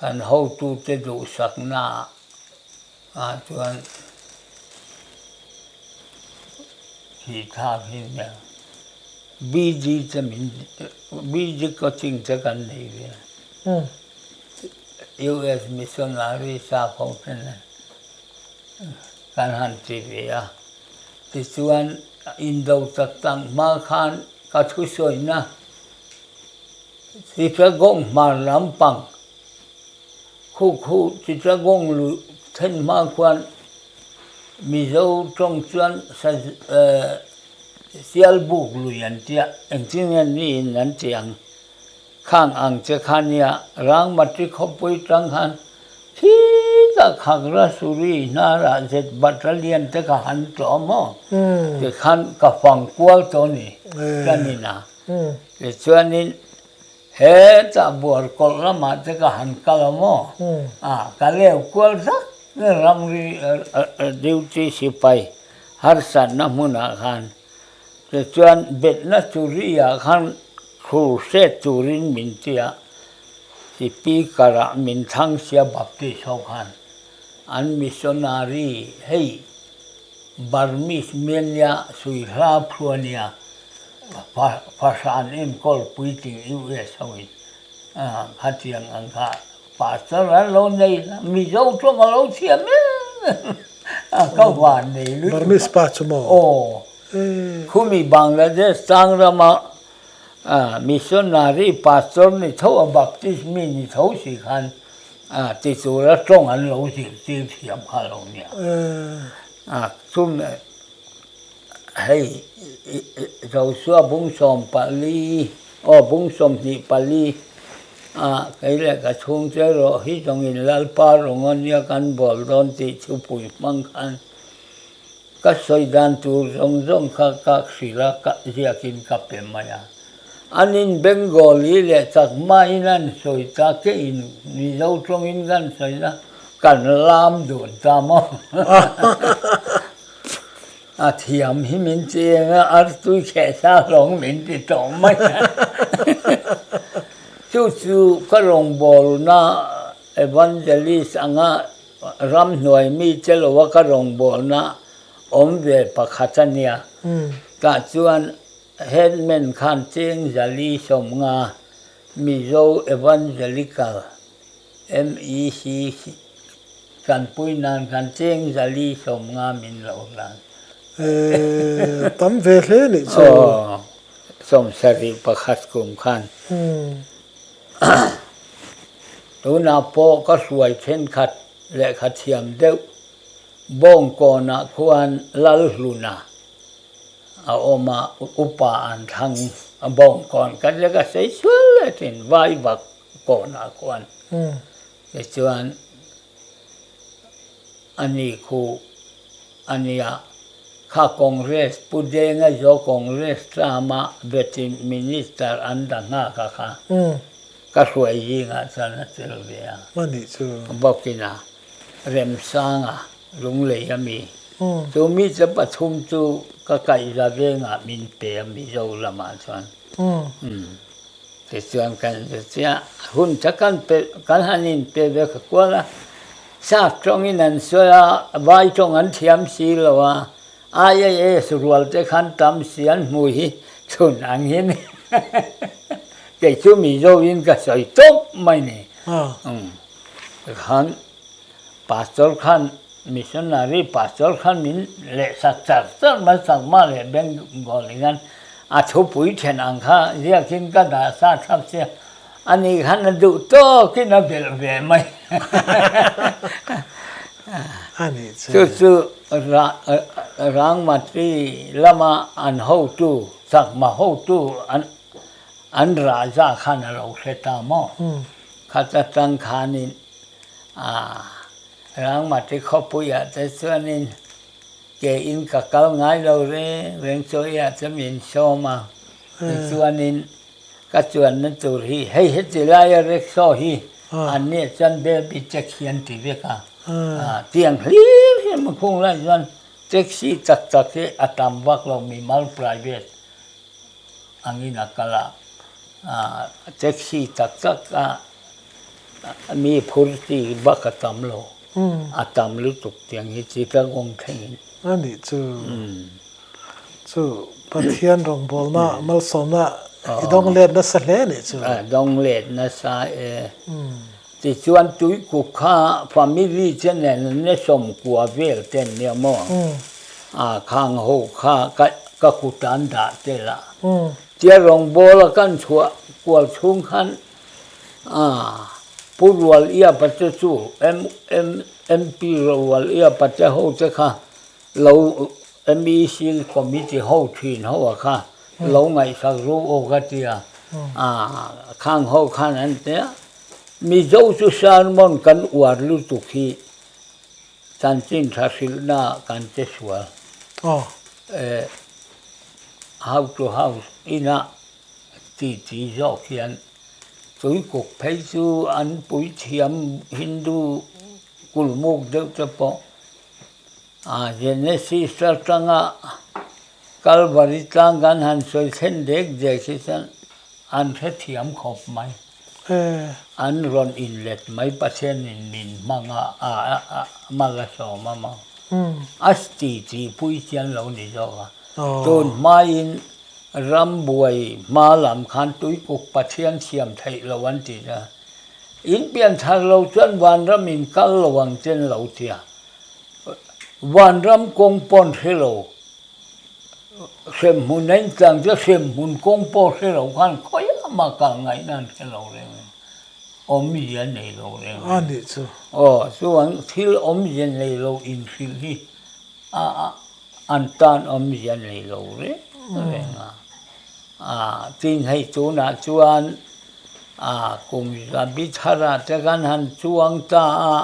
kan hotute duhsakna ah chuan thih thlak hi nia BG te min BG coaching te kan nei ve a. US missionary sap ho ten kan han ti ve a, tichuan indo tak tak hma khan ka thusawina Chittagong hmar lampang khu khu Chittagong lui then hma khuan Mizo tawng chuan Sialbuk lui an tia, engtin nge niin an ti ang. Khang ang che kha nia, Rangmati khawpui tang khan khitah Khagrasuri hnarah zet battalion te ka han tlawh maw? Tikhan ka fang kual tawh ni ka nin a. Tichuanin hetah Buarkawlh lamah te ka han kal a maw? A, ka leu kual zak ramri duty sipai harsatna hmunah khan. Tichuan betna churi-ah khan khur hriat turin min ti a, Speaker-ah min thlang sia Baptist ho khan an missionary hei Burmese Myanmar Suihla Phuania fahran enkawl puitling US hoin khatiang ang kha pastor an lo nei la, Mizo tawng a lo thiam em em a, ka van nei lutuk a. Burmese pa chu maw? Aw. Khumi Bangladesh tlang rama missionary pastor ni tho a Baptist mi ni tho si khan. Ti tura tawng an lo zirtir thiam kha lo nia. Chumi hei Joshua bung 14 aw bung 24 a kei leh ka chhungte erawh hi zawngin Lalpa rawng a nia kan bawl dawn tih thupui hmang khan Ka sawi dan tur zawng zawng kha ka hrilh a, ka ziakin ka pe mai a. Anin Bengali leh Chakmain an sawi ta, keiin Mizo tawngin kan sawi ta, kan lam dun ta maw? A thiam hi min ti eng a, artui kheh sa hlawng min ti tawh mai a. Chu chu ka rawngbawlna Evangelist anga Ramhnuai mite loa ka rawngbawlna awm ve pakhat a nia. Tah chuan headman khan cheng zali 50 Mizo Evangelical, MEC, tanpui nan khan cheng zali 50 min lo hlan. Eee, tam ve hle nih chu. Aw, 71 kum khan. Tunah pawh ka hruai thenkhat lehkha thiam deuh Bawngkawnah khuan Lalhluna a awm a, upa an thlang a Bawngkawn ka lek a sei sual leh thin Vaivak kawnah khuan tichuan ani khu a nia. Kha Congress, Pu Denga Zo Congress tlama Vety Minister an dah nghak a kha ka hruai zingah chuan a tel ve a. Anih chu. Bawkina, Remsanga, Lunglei a mi. Chu mi che pathum chu ka kaihza vengah min pe a Mizo lamah chuan. Tichuan kan chiah hun kha kan pe kan han inpe ve kha kual a, sap tawngin an sawi a, vai tawng an thiam si lo a, IAS rual te khan tam si an hmu hi chhun ang hi ni kei chu Mizo in ka sawi tawp mai ni. Tikhan Pastor khan Missionary Pastor khan min lehsak char char mai Chakma leh Bengal hian a thupui then ang kha ziakin ka dah sa thlap sia ani khan a duh tawkin a belh ve mai. Chu chu Rangmati lama an hotu Chakma hotu an Raja khan a lo hre ta maw? Khata tang khanin A Rangmati khawpuiah te chuanin ke in ka kal ngai lo reng reng chawiah te min sawm a, tichuanin ka chuanna tur hi hei heti laia rickshaw hi an nih chuan baby taxi an ti vek a, tiang hlir hi a khung lai chuan taxi tak tak hi a tam vak lo mimal private angin a kal a, taxi tak tak a mi phur chi bak a tam lo, a tam lutuk tiang hi Chittagong thlengin. A nih chu, chu Pathian rawngbawlna malsawmna i dawng let nasa hle a nih chu. A dawng let nasa e. Tichuan tuikuk kha family che nen an la sawmkua vel te an nia maw? A khang ho kha ka kut an dah tel a. Tia rawngbawla kan chhuah kual chhung khan a Pu Rual Iapa te chu MP Rual Iapa te ho te kha lo MEC committee ho thin ho a kha lo ngaihsak ru aw ka ti a, khang ho khan an ti a, Mizo chu sermon kan uar lutuk hi chanchin tha hrilhna kan che sual. House to house inah titi zawk hian tuikuk phei chu an puithiam Hindu kulmuk deuh te pawh A Genesis atanga Kalvari tlang kan han sawi thlen dek dek hi chuan an hrethiam khawp mai. An rawn inlet mai Pathianin min hmang a, a mal a sawm a maw. A ti ti pui chian lo ni zawk a. Tun hmain rambuai hma lam khan tuikuk Pathian siam theih lo an ti a. In pianthar lo chuan vanram in kal lo ang chen lo tia. Vanram kawng pawn hre lo, hremhmun a intlang chu hremhmun kawng pawh hre lo khan khawiah mah kal ngaihna an hre lo reng reng. Awmzia nei lo reng A nih chu. Aw, chuan thil awmzia nei lo inhrilh hi a an tan awmzia nei lo reng reng a. A, tin hei tunah chuan a kum zabi tharah te kan han chuang ta a,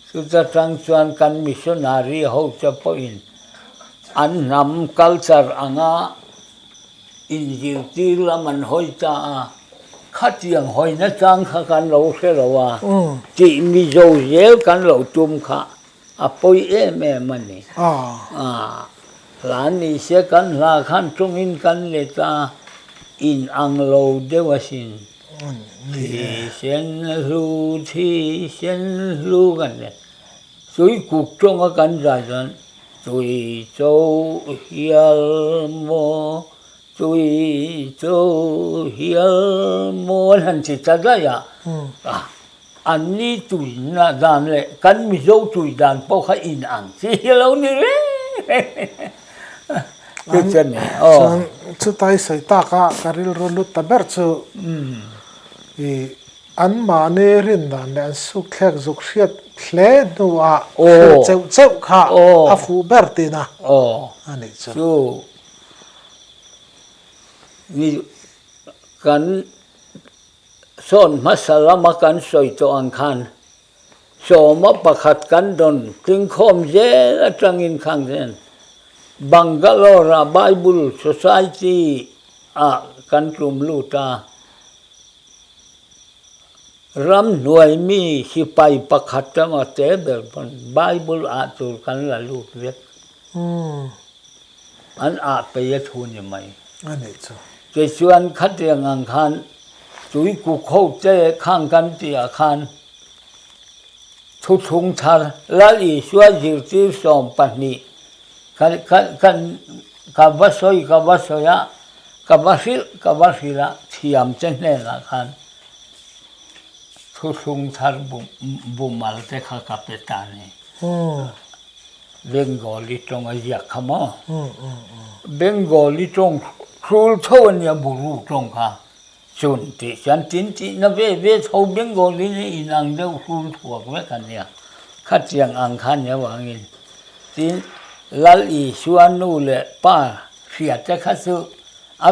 chuta tang chuan kan missionary ho te pawhin an hnam culture anga Inzirtir lam an hawi ta a, khatiang hawina chang kha kan lo hre lo a, tih Mizo zel kan lo tum kha a pawi em em a ni. Hla ni se kan hla khan tawngin kan let a, in ang lo deuh asin. Thisen hlu, thisen hlu kan ti. Tui kuk tawnga kan zai chuan Tui cho hial maw, tui cho hial maw an han ti ta daih a. An ni tuina dan leh kan Mizo tui dan pawh kha in ang chi hi a lo ni reng reng. Chu chuan ni aw. Chuan chutai sawi taka ka rilru lut ta ber chu i Anmahni rin dan leh an sukthlek zuk hriat hle hnuah hrilh cheuh cheuh kha a fuh ber tina a nih chu. Chu ni kan sawn hmasa lama kan sawi tawh ang khan sawma pakhat kan rawn tlingkhawm zel atangin khang hian Bangalore-ah Bible Society-ah kan tlum lut a. Ramhnuai mi sipai pakhat emaw te ber pawn Bible ah tur kan la lut vek. An ah pei a thu ni mai. A nih chu. Tichuan khatiang ang khan tuikuk ho te khang kan tih ah khan thuthlung thar Lal Isua zirtir 12 ka ka ka va sawi ka va sawi a. Ka va hrilh, ka va hrilh a, thiam che hnenah khan thuthlung thar bumal te kha ka pe ta ni. Bengali tawng a ziak kha maw? Bengali tawng hrul tho a nia Buru tawng kha. Chun tih chuan tin tihna ve ve tho Bengali nen inang deuh hrul thuak vek a nia. Khatiang ang kha nia vangin tin Lal Isua nu leh pa Hriate kha chu a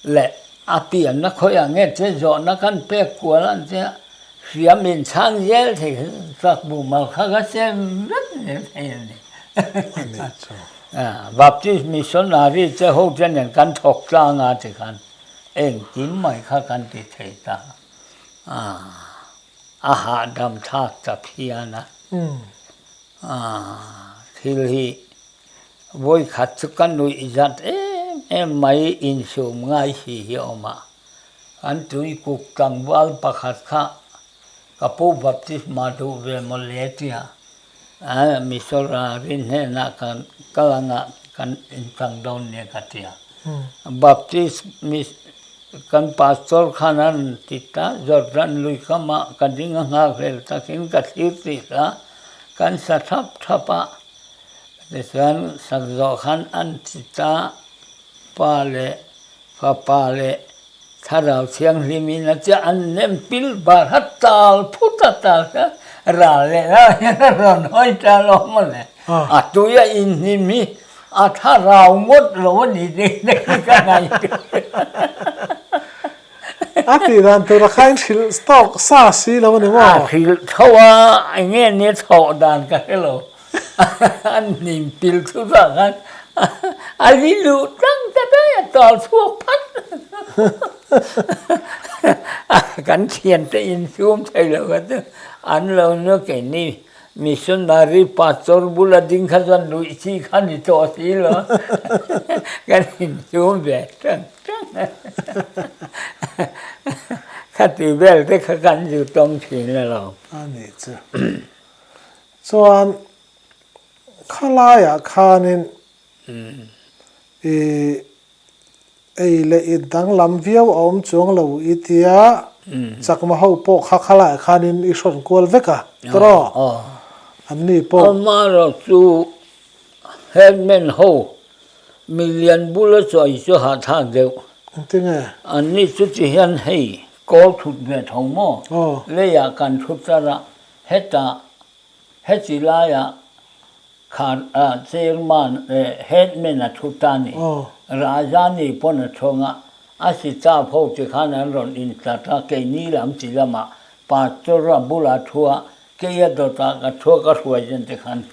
leh a pianna khawiah nge che zawhna khan pek kual an tia hriam in chhang zel thei kha truck bumal kha ka sem vek zel thei a ni. Baptist missionary te ho te nen kan thawk tlang a ti khan engkim mai kha kan ti thei ta a, a hahdam thlak ta phian a, thil hi Vawikhat chu ka nuih zat em em mai insum ngai si hi a awm a, kan tuikuk tlangval pakhat kha ka pu baptisma duh ve maw le tia Misora rin hnenah kan kal anga kan inchang dawn nia ka ti a. Baptist kan pastor khan a rawn ti ta, Jordan lui kamah ka ding a nghakhlel takin ka thlir tih hla kan sa thap thap a. Tichuan sak zawh khan an ti ta, Pa leh Fapa leh Thlarau Thianghlim in a tia an nem pil bar a tal phut a tal kha ral leh ral hian a rawn hawi ta lo maw le. A tui a inhnim hi a thlarau ngawt lo a ni tih te hi ka ngaihtuah. A tih dan tura kha in hrilh tawk sa si lo a ni maw? A hrilh tho a, enge nia thawh dan ka hre lo. An hnim pil chu vang khan a li luh tlang ta daih a tal chhuak phat. Kan thiante insum thei lo kha chu an lo nu keini missionary pastor bula ding kha chuan nuih chi kha ni tawh si lo kan insum ve tang tang. Khati vel te kha kan zu tawng thin alawm. A nih chu. Chuan khalaiah khanin i ei leh i danglam viau a awm chuang lo i tia chakma ho pawh kha khalaiah khanin i hrawn kual vek a tawraw anni pawh. Amaherawh chu headman ho milian bula chawi chu hahthlak deuh. Engtinge? Anni chu ti hian hei. Kawl thut ve tho maw? Leiah kan thu char a, hetah heti laiah kha chairman headman a thu ta ni. Rajani pawn a chhawng a, a sitav ho ti khan an rawn intlat a, keini lam ti lamah pastor a bulah thu a, keia dawtah ka thu a ka hruai zen te khan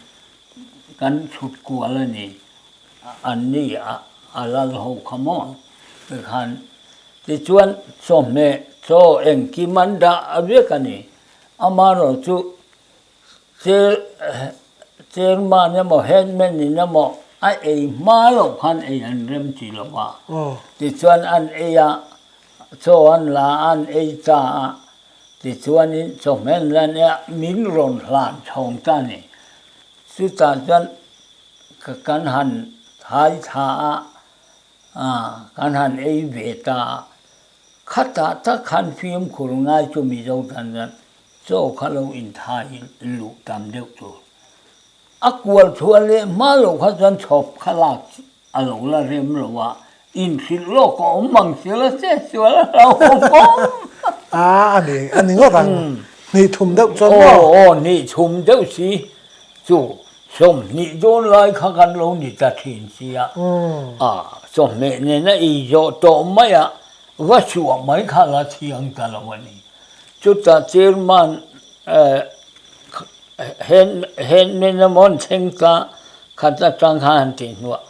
kan chhut kual a ni. An ni a lal ho kha maw tikhan tichuan chawhmeh chaw engkim an dah vek a ni. Amaherawh chu chair chairman emaw headman in emaw a ei hma loh khan ei an rem ti lo va. Tichuan an ei a, chaw an la a, an ei ta a, tichuanin chawhmeh an la nia min rawn hlan chhawng ta a ni. Chutah chuan Ka kan han thai thla a, kan han ei ve ta a, khatah tak khan fimkhur ngai chu Mizo tan chuan chaw kha lo inthai luh tam deuh tur. A kual chhuah leh hma loh kha chuan chhawp kha lak a lo la rem lo a, inhrilh lawk a awm ang sil a che sual a hlauhawm awm. A a ni, a ni ngawt ang. Hnih thum deuh chuan maw? Aw aw, hnih thum deuh si chu 20 dawn lai kha kan lo ni ta thin sia, a chawhmeh nena ei zawh tawh mai a, va chhuah mai kha la thiang ta lo a ni. Chutah chairman headman emaw an thleng ta khat atang khan han tih hnuah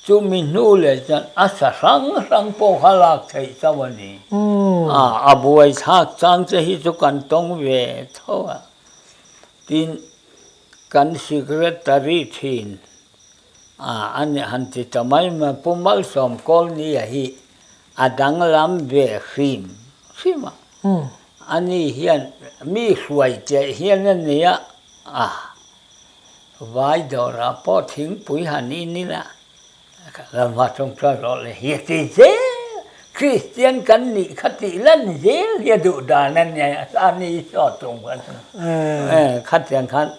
chumi hnu leh chuan a sa hrang hrang pawh kha lak theih chauh a ni. A buaithlak chang che hi chu kan tawng ve tho a, tin Kan secretary thin a a ni han ti ta mai mai Pu Malsawm Kawlnia hi a danglam ve hrim hrim a, ani hian mi hruai teh hian a nia a, vai dawrah pawh thingpui han in ila Ramhma chungchuan rawh le hi a ti zel, Kristian kan nih kha tih lan zel hi a duh dan a nia, a ni saw tum kha chu. Khatiang khan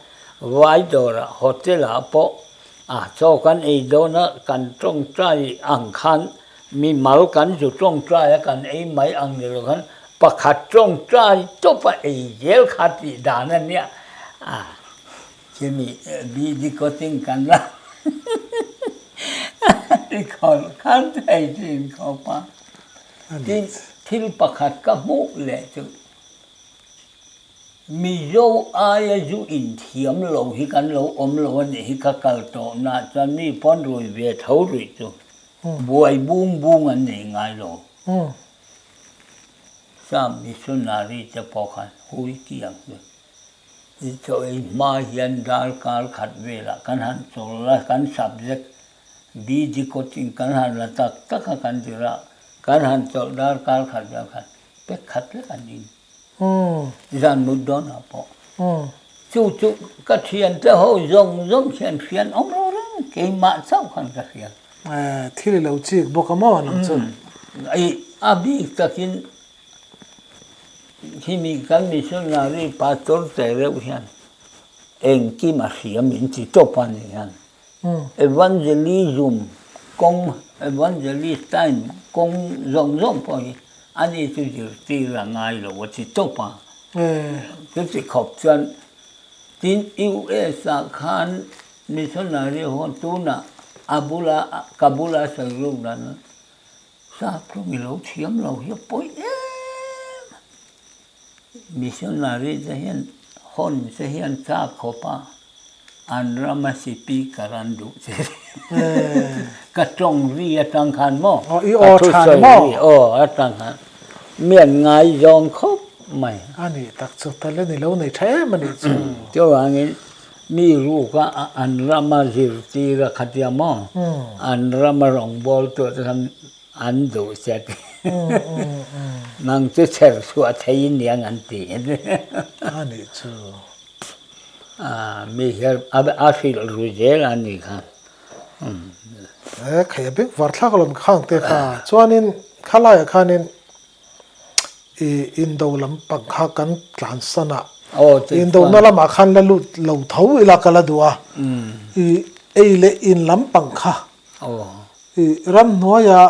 vai dawrah hotel ah pawh a chaw kan ei dawn a, kan tawngtai ang khan mi mal kan zu tawngtai a kan ei mai ang ni lo khan pakhat tawngtai tawp a ei zel kha tih dan a nia. Chimi bidi coaching kan la ti khawlh khan thei thin khawp a. Tin, thil pakhat ka hmuh leh chu Mizo aia zu inthiam lo hi kan lo awm lo a nih hi ka kal tawh na chuan mi pawn rui ve tho rih chu buai bung bung an nei ngai lo. Sam missionary te pawh khan hui tiang chu I chaw ei hma hian darkar khat velah kan han chawl a, kan subject BD coaching kan han la tak tak a kan zir a, kan han chawlh darkar khat vel khan pek khat vek an in. Zan mut dawnah pawh. Chu chu ka thiante ho zawng zawng hian hrian awm lo reng, keimah chauh khan ka hria. Thil i lo chik bawk a maw nang chu? A bik takin Khimi kan missionary pastor te reuh hian engkim a hria min ti tawp a ni hian evangelism kawng evangelist time kawng zawng zawng pawh hi ani chu zirtir a ngai lo a ti tawp a chuti khawp chuan tin US ah khan missionary ho tunah a bula ka bula sawi ruk dan Sap chu mi lo thiam lo hi a pawi em a. Missionary te hian hawn te hian chak khawp a, an rama speaker an duh che. Ka tawng ri atang khan maw? I aw tha ni maw? Aw atang khan mi an ngaizawng khawp mai. A nih tak chu talent i lo nei tha em a nih chu. Chuvangin Mi ruka an rama zirtir a khatia maw? An rama rawngbawl tur te khan an duh che a ti. Nang chu chher chhuah thei i niang an ti. A nih chu. Mi hian a hrilh ru zel a nih kha. E khai a beng var thlak alawm khang te kha. Chuanin khalaiah khanin I indo lampang kha kan tlansan a, indona lamah khan la lut lo tho ila ka la duh a, i ei leh in lampang kha i ramhnuaia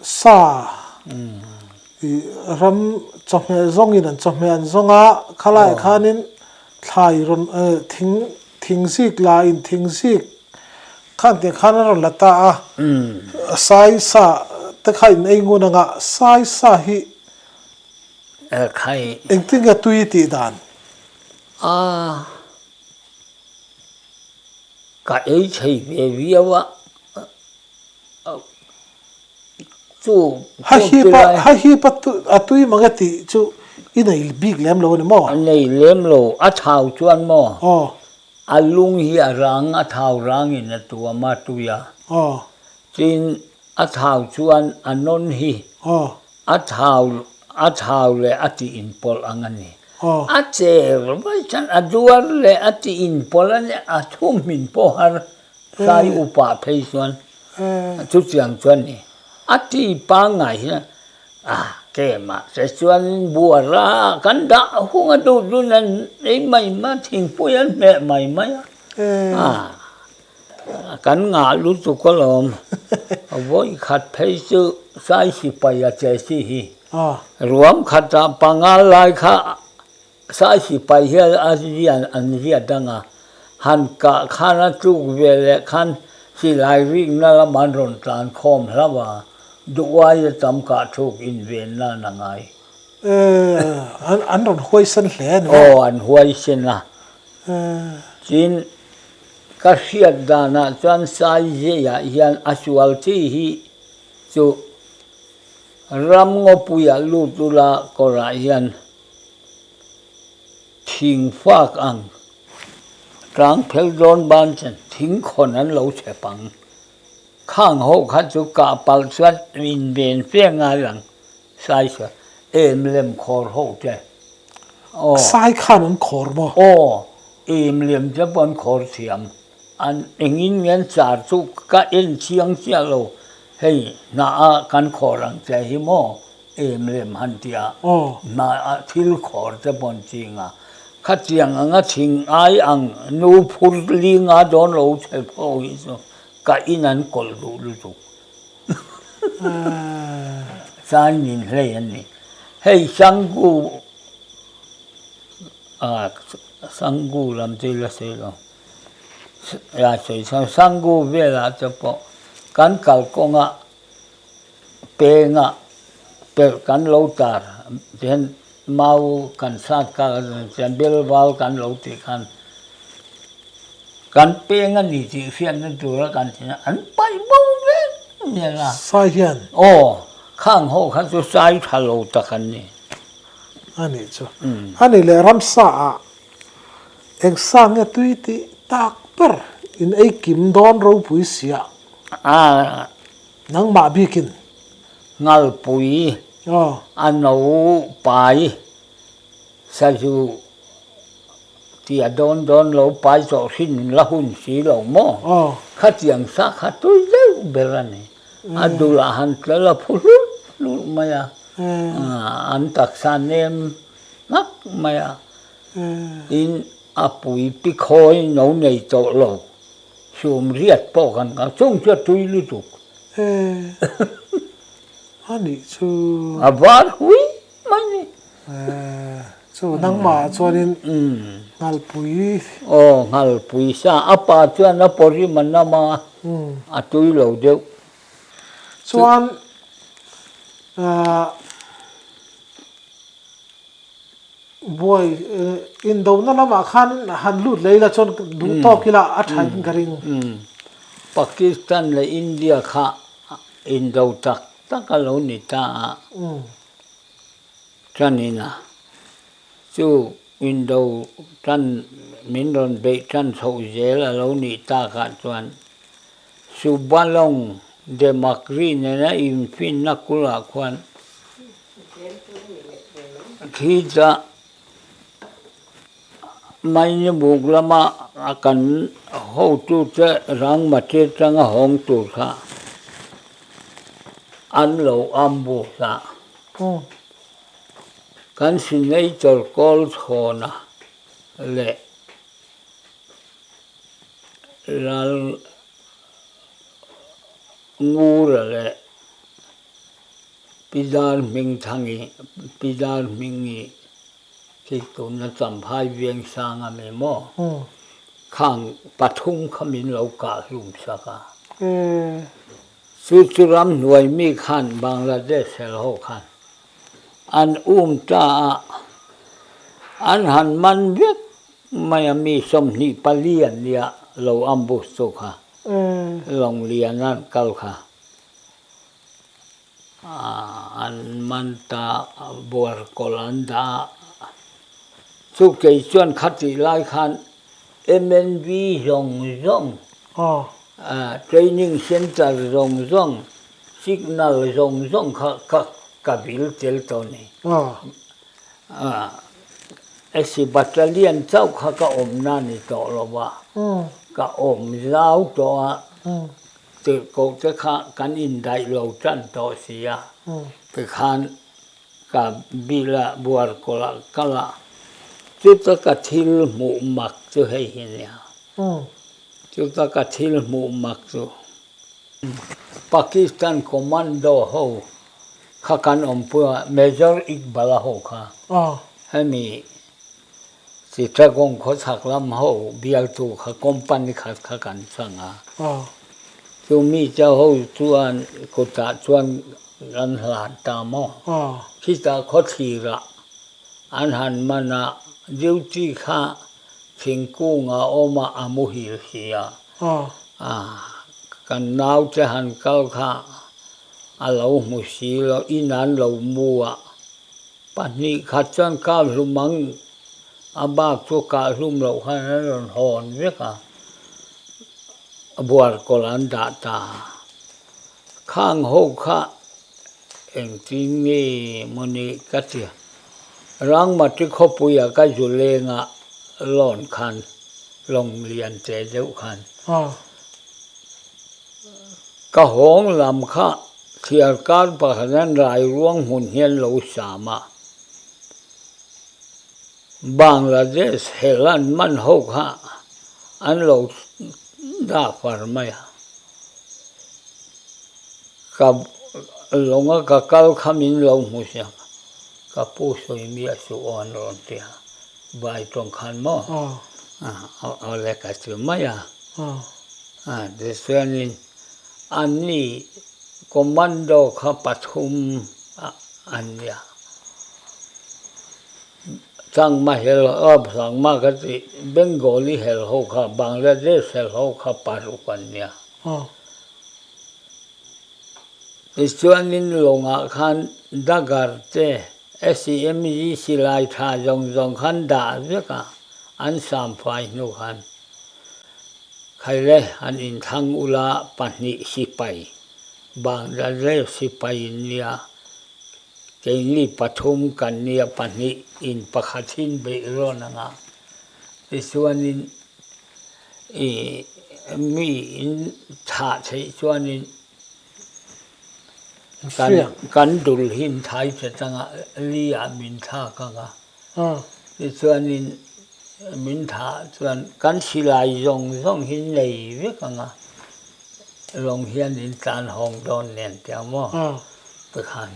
sa. I ram chawhmeh zawngin an chawhmeh an zawng a, khalaiah khanin thlai rawn thing thing zik la in thing zik khan tiang khan an rawn la ta a, sai sa te kha in ei ngun anga sai sa hi engtin nge tui tih dan? A ka ei thei ve viau a. Chu Ha hi pa ha hi pa a tui mang e tih chu i nei bik lem lo a ni maw? A nei lem lo, a thau chuan maw? Aw. A lung hi a rang, a thau rangin a tuam a tui a. Aw. Tin, a thau chuan a nawn hi. Aw. A thau a thau leh a tih inpawlh ang a ni. Aw. A cher mai chuan a duar leh a tih inpawlh a ni, a thum hmin pawh har Sai upa phei chuan chutiang chuan ni a ti pangngai hian a kemah te chuan buara kan dah hung a duh dun an ei mai mai a thingpui an hmeh mai mai a kan ngah lutuk alawm vawi khat phei chu sai sipai a che si hi ruam khatah panga lai kha Sai sipai hian a rian an riat dang a, han kah khan a tluk ve leh khan silai rikna lam an rawn tlan khawm hlauh a, duh aia tam kah thluk inven nan a ngai. Aw, an rawn huaisen hle a ni maw? Aw, an huaisen a. Tin, ka hriat danah chuan sai zeiah hian a sual chi hi chu ram ngawpuiah lut ula kawrah hian Thing fak ang tlang phel dawn ban chuan thing khawn an lo chep ang. Khang ho kha chu kah palh chuan in ven fe ngai ang sai chuan em lem khawr ho te. Aw. Sai khan an khawr maw? Aw, em lem te pawh an khawr thiam. An engin nge an char chu ka en chiang chiah lo, hei hnah a kan khawr ang che hi maw? Em lem han ti a, hnah ah thil khawr te pawh an ching a, khatiang anga thing ai ang nu phur li nga dawn lo chhe pho hi chu ka in an kawlh duh lutuk. Chai nin hlei an ni. Hei Sangu ah Sangu lam chu ila sawi lo. Sangu velah te pawh kan kalkawngah Pengah perh kan lo tar tihian mau kan sat kha chuan bel val kan lo tih khan kan peng a ni tih hriatna tura kan tih a an paih bo vek vel a. Sai hian. Aw, khang ho kha chu sai tha lo tak an ni. A nih chu. A nih leh ramsa ah eng sa nge tui tih tak ber in ei kim dawn ropui sia. A. Nangmah bikin. Ngalpui a no pai sazu tia dawn dawn lo pai tawh hrin la hun si lo maw? Khatiang sa kha tui deuh ber a ni. A dulah han tlal a phu hlut hlut mai a, an taksa nem ngak mai a. Tin, a pui pikhawi no nei tawh lo. Sum riat pawh kan kal chung chu a tui lutuk. E, a nih chu. A var hui mai ni. E, chu nangmah chuanin Nghalpui. Aw, Nghalpui sa. A pa chuan a pawrim a nam a, a tui lo deuh. Chuan, ah. Buai indona lamah khan han lut leh ila chuan duh tawk ila a tha in ka ring. Pakistan leh India kha indo tak tak a lo ni ta a, tanin a chu indo tan min rawn beih tan chhoh zel a lo nih takah chuan Subalong Demakri nena infinna kulah khuan Khita Mainibuk lama kan hotute Rangmati atanga hawng tur kha an lo ambush a. Kan Senator Kawlchhawna leh Lal Ngura leh. Pi Dar Hmingthangi, Pi Dar Hmingi khi tuna Champhai Vengsang a mi maw? Khang pathum kha min lo kah hlum sak a. Chu chu ramhnuai mi khan Bangladesh hel ho khan an um ta a, an han man vek mai a mi 24 an nia lo ambush tu kha lawng lian an kal kha an man ta buar kawlh an dah a, chu kei chuan khatih lai khan MNV zawng zawng training centre zawng zawng signal zawng zawng kha ka ka vil tel tawh a ni. SC Battalion chauh kha ka awmna a ni tawh lo va, ka awm zau tawh a, tirhkoh te kha kan indaih lo tan tawh si a, tikhan ka bil a, buar kawlh ah kal a, chuta ka thil hmuh mak chu hei hi nia, chuta ka thil hmuh mak chu Pakistan commando ho kha kan awmpui a, Major Iqbal a ho kha, hemi Chittagong khawchhak lam ho bialtu kha company khat kha kan chang a, chumi te ho chuan kutah chuan kan hlan ta maw? Khitah khawthlir ah an han man a, duty kha thingkung a awm a, a muhil si a, kan naute han kal kha a lo hmu si lo, in an lo mu a, 2 khat chuan kah hlum ang, a bak chu kah hlum loh khan an rawn hawn vek a, buar kawlh an dah ta. Khang ho kha engtin nge maw ni ka ti a, Rangmati khawpuia ka zu lenga lawn khan, lawng lian che deuh khan, ka hawng lam kha Thiarkar pakhat an rai ruang hmun hian lo sam a, Bangladesh hel an man ho kha an lo dah far mai a. Ka lawnga ka kal kha min lo hmu siam a, ka pu sawi miah suh aw an rawn ti a, vai tawng khan maw awle ka ti mai a, tichuanin anni commando kha pathum an nia. Changma hel ho, Changma kha chi Bengali hel ho kha Bangladesh hel ho kha paruk an nia. Tichuanin lawngah khan dagger te SEMG silai tha zawng zawng khan dah vek a, an samfai hnu khan khaile han inthlang ula pahnih sipai Bangladesh sipai in nia. Keini pathum kan nia pahnih in pakhat hin beih rawn ang a, tichuanin i mi in thah theih chuanin kan kan dul hin thai che tanga li ah min thlak ang a, tichuanin min thah chuan kan silai zawng zawng hi nei vek ang a, lawng hian in tlan hawng dawn nen tiang maw. Te khan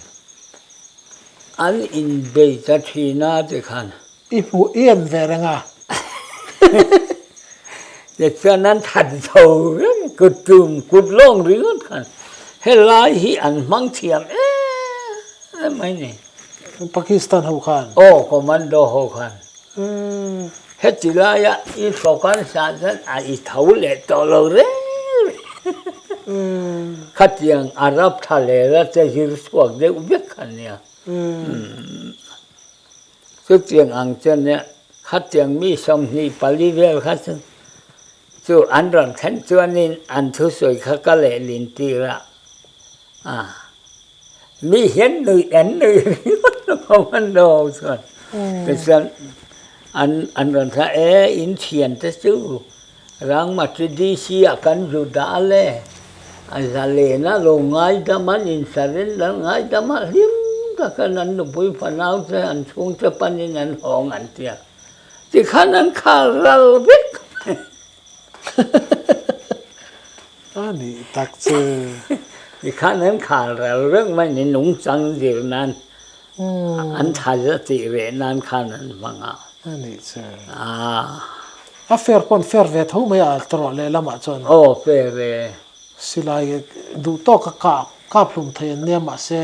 an inbei ta thin a ti khan. I hmuh i en ve reng a. Tichuan an that zo reng kut tum kut lawng ringawt khan helai hi an hmang thiam em em mai ni. Pakistan ho khan. Aw commando ho khan. Heti laia i hrawk an sah chuan a i tho leh tawh lo reng reng. Khatiang Arab tha leh te zir chhuak deuh vek kha nia. Chutiang ang chuan nia khatiang mi 24 vel kha chu chu an rawn thlen chuanin an thusawi kha ka lehlin tir a. Mi hian nui an nui ringawt lo an lo chuan tichuan an an rawn thla e in thian te chu Rangmati DC ah kan zu dah le a zalen a lo ngaidam an in surrender ngaidam a hlim takin an nupui fanau te an chhungte panin an hawng an tia tikhan an khar ral vek. A nih tak chu. Tikhan an khal ral reng mai ni nungchang zir nan an tha tih reh nan khan an hmang a. A nih chu. A fair pawn fair ve tho mai a tawrh lehlamah chuan. Aw fair e. Silai duh tawk a kap kap hlum thei an nia mahse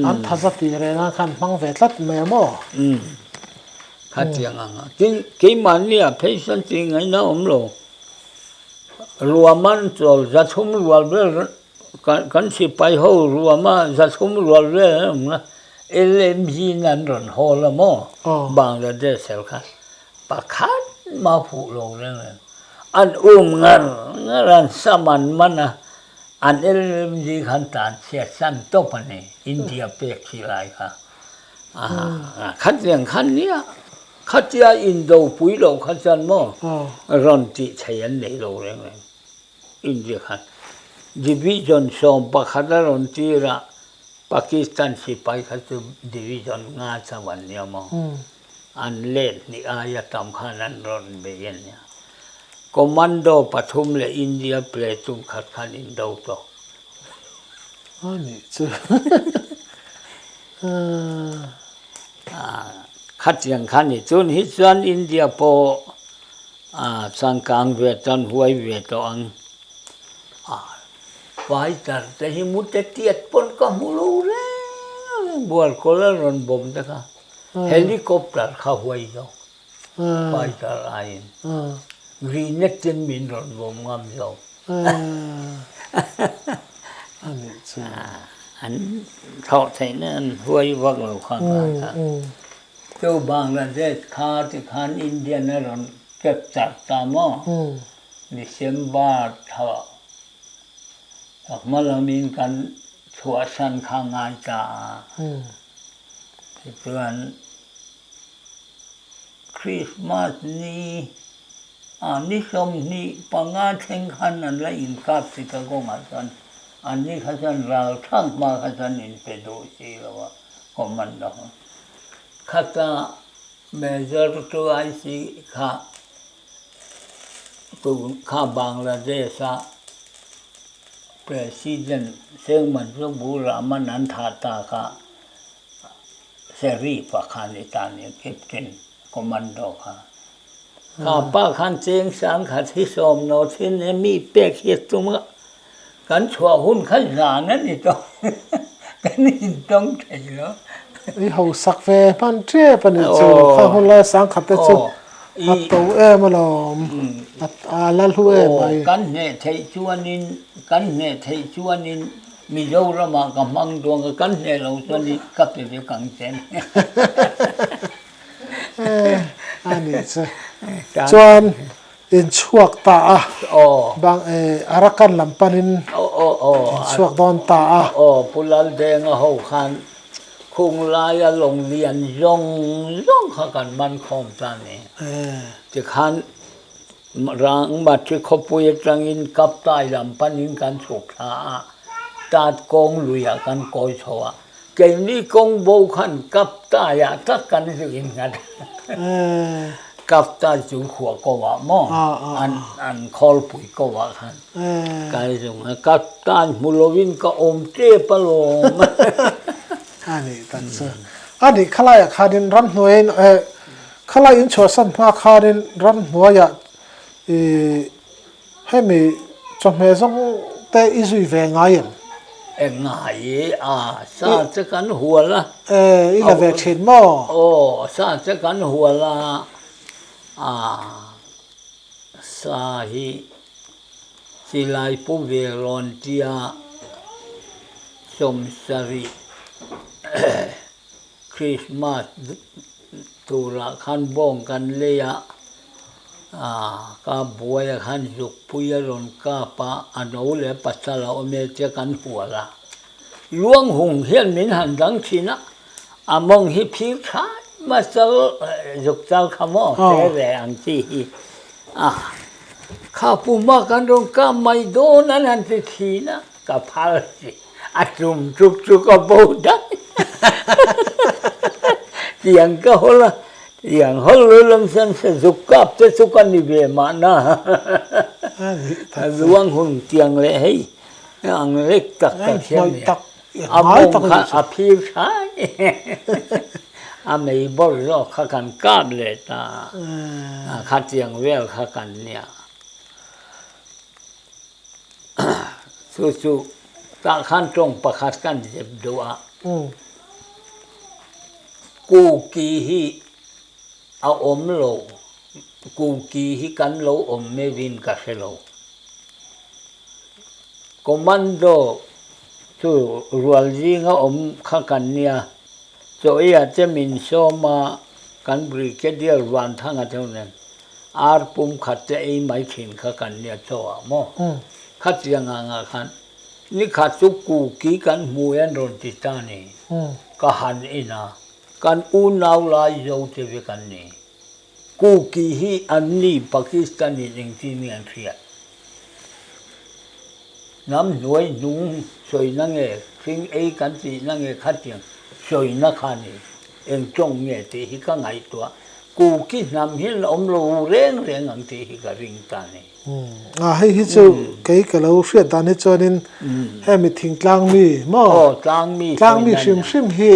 an tha za tih reh nan khan hmang ve tlat mai a maw? Umm khatiang ang a. Tin keimahni ah phei chuan tih ngaihna awm lo. Ruaman chawl zathum rual vel kan sipai ho ruama zathum rual vel an awm na LMG in an rawn hawl a maw Bangladesh ho kha. Pakhat mah fuh lo reng reng. An um ngar ngar a, an sam an man a, an LMG khan tan chhiat san tawp a ni, India pek khi lai kha. Khatiang khan nia, khatia indo pui lo kha chuan maw rawn tih thei an nei lo reng reng India khan. Division 11 a rawn tir a, Pakistan sipai kha chu division nga chauh an nia maw. An let hnih aia tam khan an rawn bei a nia. Commando pathum leh India platoon khat khan in do tawh. A nih chu. Khatiang kha ni chun hi chuan India pawh changkang ve chuan huai ve tawh ang. Fighter te hi mute tiat pawn ka hmu lo reng reng Bualkawl a rawn bawm te kha. Helicopter kha huai zawk fighter aiin grenade ten min rawn vawm ngam zawk. An thawh theihna an huai vak lo kha ngai kha. Chu Bangladesh kha tikhan Indian a rawn capture ta maw December thla hma lamin kan chhuahsan kha ngai ta a. Tichuan, Krismas ni ah ni 25 thleng khan an la inkap Chittagong-ah chuan an ni kha chuan ralthlak hma kha chuan inpe duh si lo a, commando ho. Khata Major 2IC kha tun kha Bangladesh-a President Sheikh Mujibur Rahman an thah ta kha Sharif-a kha ni ta ni, Captain Commando kha. Kha pa khan cheng sang khat hi sawm naw thin e mi pek hi a tum a, kan chhuah hun kha zan a ni tawh, kan intawng thei lo. I hausak ve hman tep a ni chu, kha hun lai sang khat te chu a to em alawm, a la hlu em mai. Kan hneh theih chuanin, kan hneh theih chuanin Mizoramah ka hmang dawn ka kan hneh lo chuan i ka pe ve kang chen. A nih chu. Chuan in chhuak ta a. Bang Arakan lam panin in chhuak dawn ta a. Aw Pu Laldenga ho khan khung laia lawng lian zawng zawng kha kan man khawm ta ni. Tikhan Rangmati khawpui atangin Kaptai lam panin kan chhuk thla a, Tat kawng luiah kan kawi chho a, keini kawng bo khan Kaptaiah tak kan zu innghat a, Kaptai chu khuah ko ah maw an khawlpui ko ah khan kai zung a, Kaptai hmu lovin ka awm tep alawm. A nih tak chu. A nih khalaiah khanin ramhnuaiin Khalai in chhuahsan hma khanin ramhnuaiah i hemi chawhmeh zawng te i zui ve ngai em? Eng ngai i? A, sa che kan hual a. E, i la ve thin maw? Aw, sa che kan hual a, a, sa hi silai pu ve rawn tia 70. Christmas turah khan bawng kan lei a, ka buai ah khan zukpui a rawn kap a, a no leh pasal a awm e tia kan hual a. Luang hung hian min han dang thin a, a mawng hi phir thlai hmasa zuk chal kha maw te ve ang chi hi a, kha puma kan rawn kap mai dawn an han ti thin a. Ka phal si, a tum tuk chu ka bo daih. Tiang ka hawl a, tiang hawl lo lam chuan sazuk kap te chu ka ni ve mahna. A luang hun tiang leh hei. Ang lek tak tak hian nia. A mawng kha a phir thlai. A mei bawr zawk kha kan kap leh ta a, khatiang vel kha kan nia. Chu chu tah khan tawng pakhat kan zep duh a. Kuki hi a awm lo, Kuki hi kan lo awm meuhin ka hre lo. Commando chu rual zinga awm kha kan nia, Chawia che min sawm a, kan Brigadier Vanthanga te nen ar pum khat te ei mai thin kha kan nia chaw ah maw? Khatiang angah khan nikhat chu Kuki kan hmu e an rawn ti ta ni, ka han en a, kan unau lai zo te vek an ni. Kuki hi an ni Pakistan in engtin nge an hriat? Hnam hnuai hnung sawina nge thing ei kan tihna nge khatiang sawina kha ni eng tawng nge tih hi ka ngaihtuah. Kuki hnam hi an awm lo reng reng ang tih hi ka ring ta ni. A hei hi chu kei ka lo hriat dan hi chuanin hemi thingtlang mi maw? Aw tlangmi Tlangmi hrim hrim hi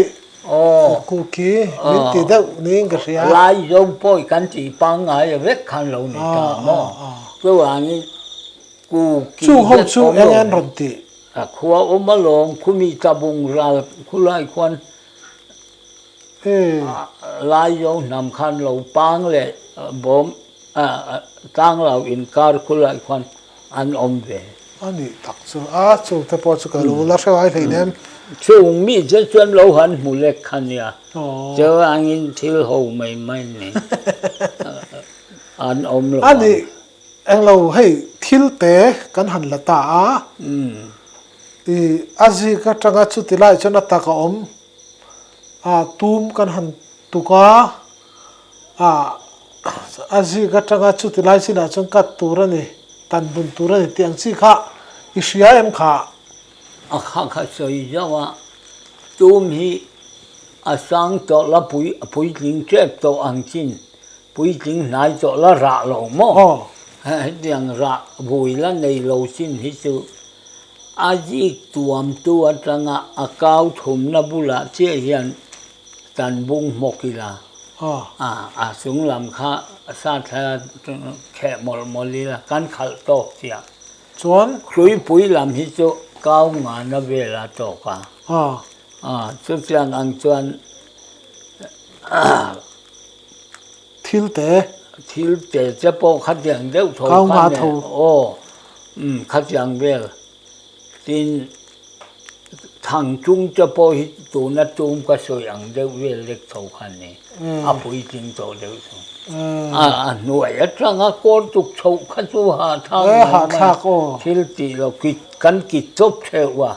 Aw, Kuki min ti deuh niin ka hria. Lai zawng pawi kan tih pangngai vek khan lo ni ta maw? Chuvangin Kuki Chung ho chu eng an rawn tih? A khua awm alawm, khumi tlabung ral khulai khuan Lai zawng hnam khan lo pang leh bawm tlanglo inkar khulai khuan an awm ve. A nih tak chu a, chung te pawh chu ka lo la hre ngai hlein em. Chung mi che chuan lo han hmu lek kha nia, chuvangin thil ho mai mai ni an awm lo ang. A nih englo hei thil te kan han la ta a, i a zik atanga chuti lai chuan a tak a awm a, tum kan han tuk a, a a zik atanga chuti lai chinah chuan cut tur a ni, tan bun tur a ni tih ang chi kha i hria em kha? A kha kha sawi zauh a, tum hi a sang tawh la pui a puitling tep tawh ang chin, puitling hnai tawh la rah lo maw? Hetiang rah vui la nei lo chin hi chu a zik tuamtu atanga a kau thumna bulah chiah hian Tan bung hmawk ila, a chung lam kha sa thla kheh mawlh mawlh ila kan khalh tawk chiah. Chuan? Hruipui lam hi chu kau ngana vel a tawk a. Chutiang ang chuan Thil te. Thil te che pawh khatiang deuh tho kha nen. Aw, khatiang vel. Tin, thang chung te pawh hi tuna tum ka sawi ang deuh vel lek tho kha a ni, a puitling tawh deuh chu. A hnuai atanga kawl tuk chhoh kha chu hahthlak mai mai, thil tih loh kit kan kit chawp theuh a,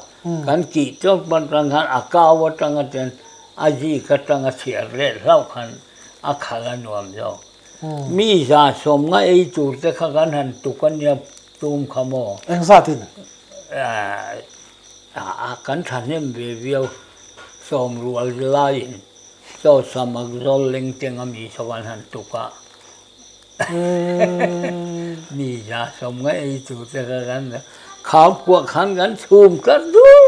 kan kih chawp atang khan a kau atanga ten a zik atanga chhiar leh hlauh khan a khal a nuam zawk. Mi 150 ei tur te kha kan han tuk a nia tum kha maw? Eng zatin? A kan thahnem ve viau sawm rual laiin chaw samak zawl leng teng a mi saw kan han tuk a. Mi 150 ei tur te kha kan khau kuah khan kan chhum tlat dur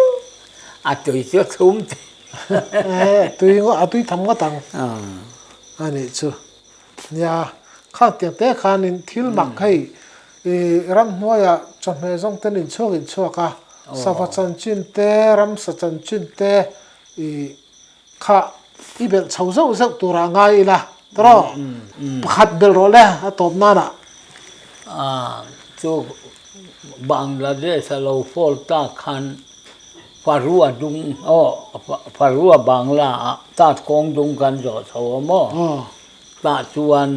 a tui chu a chhum thei. Tui a tui tham ngawt ang a nih chu. Nia, khang tiang te khanin thil mak hei i ramhnuaiah chawhmeh zawng ten inchhuak inchhuak a, sava chanchin te, ramsa chanchin te i kha i belh chho zeuh zeuh turah ngai ila tawrh pakhat belh rawh le a tawp nanah. Chu Bangladesh a lo fall tak khan Farua dung aw Farua Bangla ah tat kawng dung kan zawh chho a maw? Tah chuan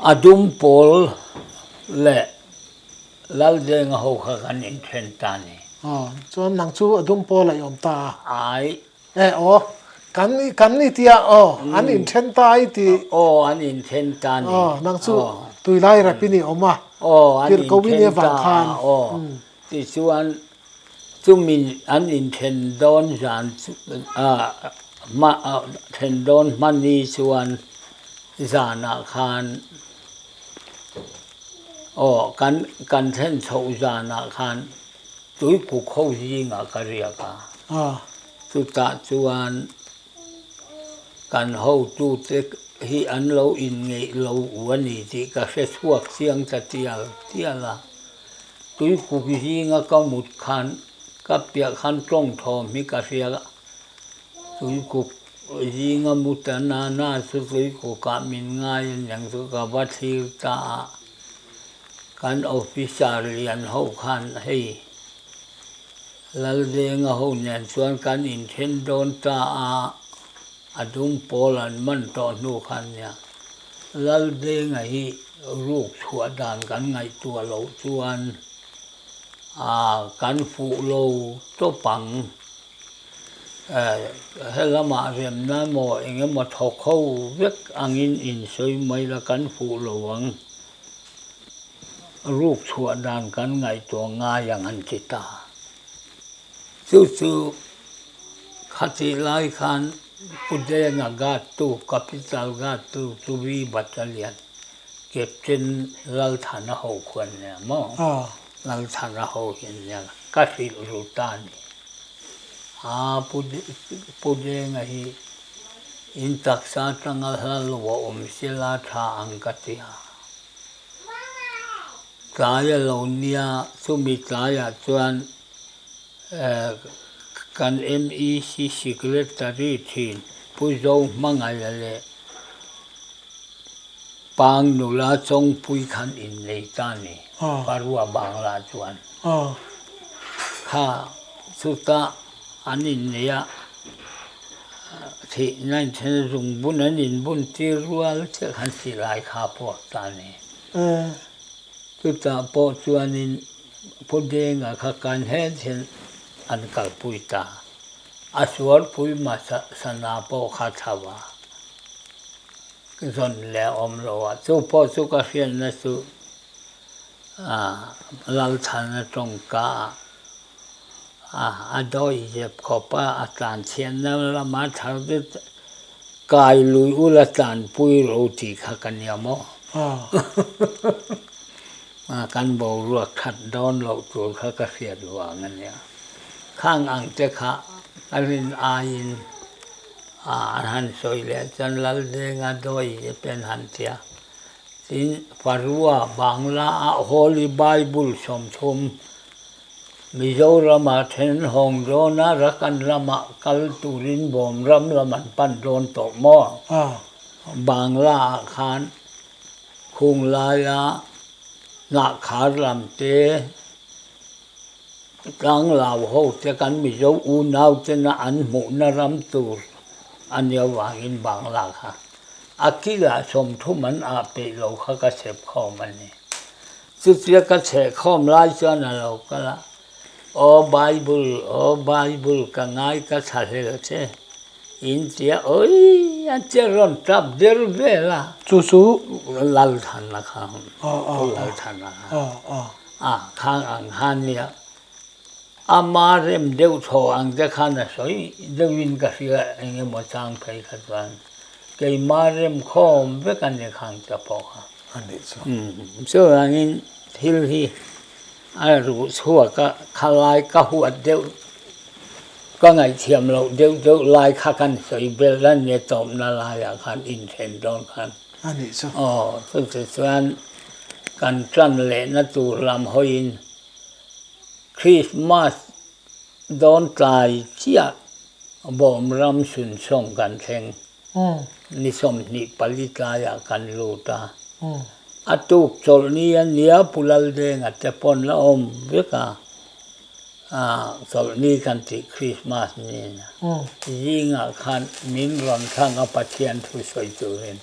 a dum pawl leh Laldenga ho kha kan inthen ta ni. Aw chuan nang chu a dum pawl a i awm ta a. Ai. E aw kan kan i tia aw an inthen ta i ti. Aw an inthen ta ni. Aw nang chu tuilai rapin i awm a. Aw an inthen ta a aw. Tichuan, chumi an inthen dawn zan then dawn hmani chuan zanah khan aw kan kan then chhoh zanah khan. Tuikuk ho zingah ka riak a. Chutah chuan kan hotute hi an lo inngeih lo u a ni tih ka hre chhuak chiang ta tial tial a. Tuikuk zinga ka mut khan ka piah khan tawng thawm hi ka hria a. Tuikuk zinga mu ta na na chu tuikukah min ngai a niang chu ka va thlir ta a. Kan officer lian ho khan hei Laldenga ho nen chuan kan inthen dawn ta a, a dum pawl an man tawh hnu khan nia Laldenga hi ruk chhuah dan kan ngaihtuah loh chuan kan fuh lo tawp ang. Helamah remna emaw eng emaw thawk ho vek angin insawi mai la kan fuh lo ang. Ruk chhuah dan kan ngaihtuah ngai ang an ti ta. Chu chu khatih lai khan Pu Denga guard tu, Capital guard tu chu V Battalion Captain Lalthana ho khuan nia maw? Lalthana ho hian nia ka hrilh ru ta a ni. A Pu Denga hi in taksa atanga hla lo a awm sela tha ang ka ti a. Tlai a lo nia, chumi tlaiah chuan kan MEC Secretary thin Pu Zohmangaia leh Pang nula Chawngpui khan innei ta a ni, Parua Bangla chuan. Kha chutah an innei a, thihna inthen zungbun an inbun tir rual chiah khan silai kha a puak ta a ni. Chutah pawh chuanin Pu Denga kha kan hen hen an kalpui ta. A sualpui hmasa sana pawh kha tho a. Zawn leh a awm lo a, chu pawh chu ka hriatna chu Lalthana tawngka ah a dawi zep khawp a, a tlanchhiatna lama thar te kai lui ula tlanpui ro tih kha ka nia maw? Kan boruak that dawn loh tur kha ka hriat vang a nia. Khang ang te kha ka rin aiin an han sawi leh chuan Laldenga dawi te pen han ti a. Tin, Farua Bangla ah Holy Bible 30 Mizorama then hawng dawn a, Rakan ramah kal turin Bawm ram lam an pan dawn tawh maw? Bangla ah khan khung laia hnahkhar lam te, Tlanglau ho te kan Mizo unau tena an hmuhna ram tur a nia vangin Bangla kha a kilah 30 an ah peih lo kha ka chhep khawm a ni. Chutia ka chheh khawm lai chuan a lo kal a, Aw Bible, aw Bible ka ngai ka tha hlel che in tia awi a che rawn tap der vel a. Chu chu Lalthana kha, Pu Lalthana kha. A khang ang khan nia ama rem deuh thaw ang te khan a sawi deuhin ka hria eng emaw chang phei kha chuan keima rem khawm vek a ni khang ta pawh kha. A nih chu. Chuvangin thil hi a ruh chhuak a khalai ka huat deuh ka ngaihthiam loh deuh deuh lai kha kan sawi belh a nia tawpna laiah khan inthen dawn khan. A nih chu. Aw, chutah chuan kan tan lehna tur lam hawiin Krismas dawn tlai chiah Bawm ram Sunchawng kan thleng. Ni 24 tlaiah kan lut a. A tuk chawlhni a nia Pu Laldenga te pawn la awm vek a. Chawlhni kan tih Krismas ni zingah khan min rawn thlang a Pathian thu sawi turin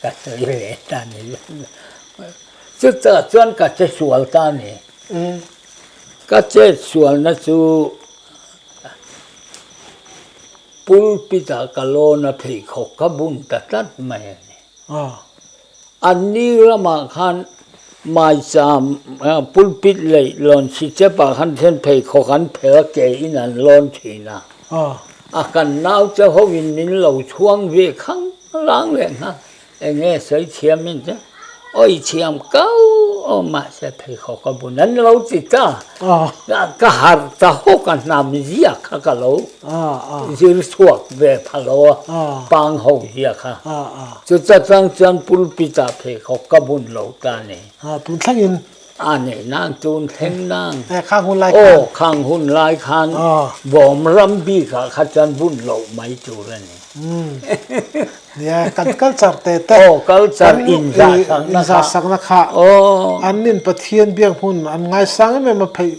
ka sawi leh ta ni. Chutah chuan ka che sual ta ni. Ka chet sualna chu pulpit ah ka lawn a pheikhawk ka bun ta tlat mai a ni. Anni ramah khan maicham pulpit leh lawn sichep ah khan then pheikhawk an phel a ke in an lawn thin a. A kan naute ho in min lo chhuang ve khang lang leh nghal. Eng nge sawi thiam in che? Awi thiam kau aw mahse pheikhawk a bun an lo ti ta. Ka harh ta hawk a hnam zia kha ka lo zir chhuak ve pha lo a, pang ho zia kha. Chuta tang chuan pulpit ah pheikhawk ka bun lo ta ni. Tun thlengin. A nei nang tun thleng nang. Khang hun lai khan. Aw khang hun lai khan bawm ram bik ah kha chuan bun loh mai tur a ni. Nia, kan culture te te. Aw, culture inzah sakna kha. Inzah sakna kha. Aw. An nin Pathian biak hmun an ngaisang em em a phei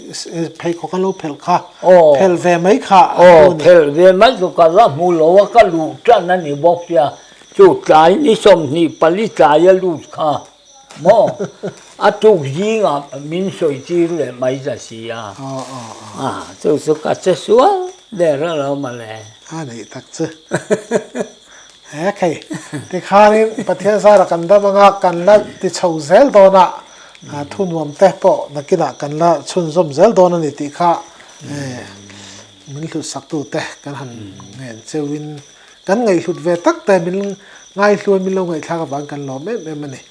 pheikhawk an lo phelh kha. Aw. Phelh ve mai kha. Aw, phelh ve mai chu ka la hmu lo a, ka luh tan a ni bawk sia. Chu tlai ni 24 tlai a lut kha maw? A tuk zingah min sawi tir leh mai ta si a. Aw, aw, aw. A, chu chu ka che sual der a lo mawle. A nih tak chu. He khei, tikhanin Pathian zara kan dam anga kan la ti chho zel dawn a, thu nuam te pawh nakinah kan la chhunzawm zel dawn a ni tih kha min hlutsak te kan han ngen cheuhin kan ngaihhlut ve tak te min ngaihluan min lo ngaihthlak avang kan lawm em em a ni.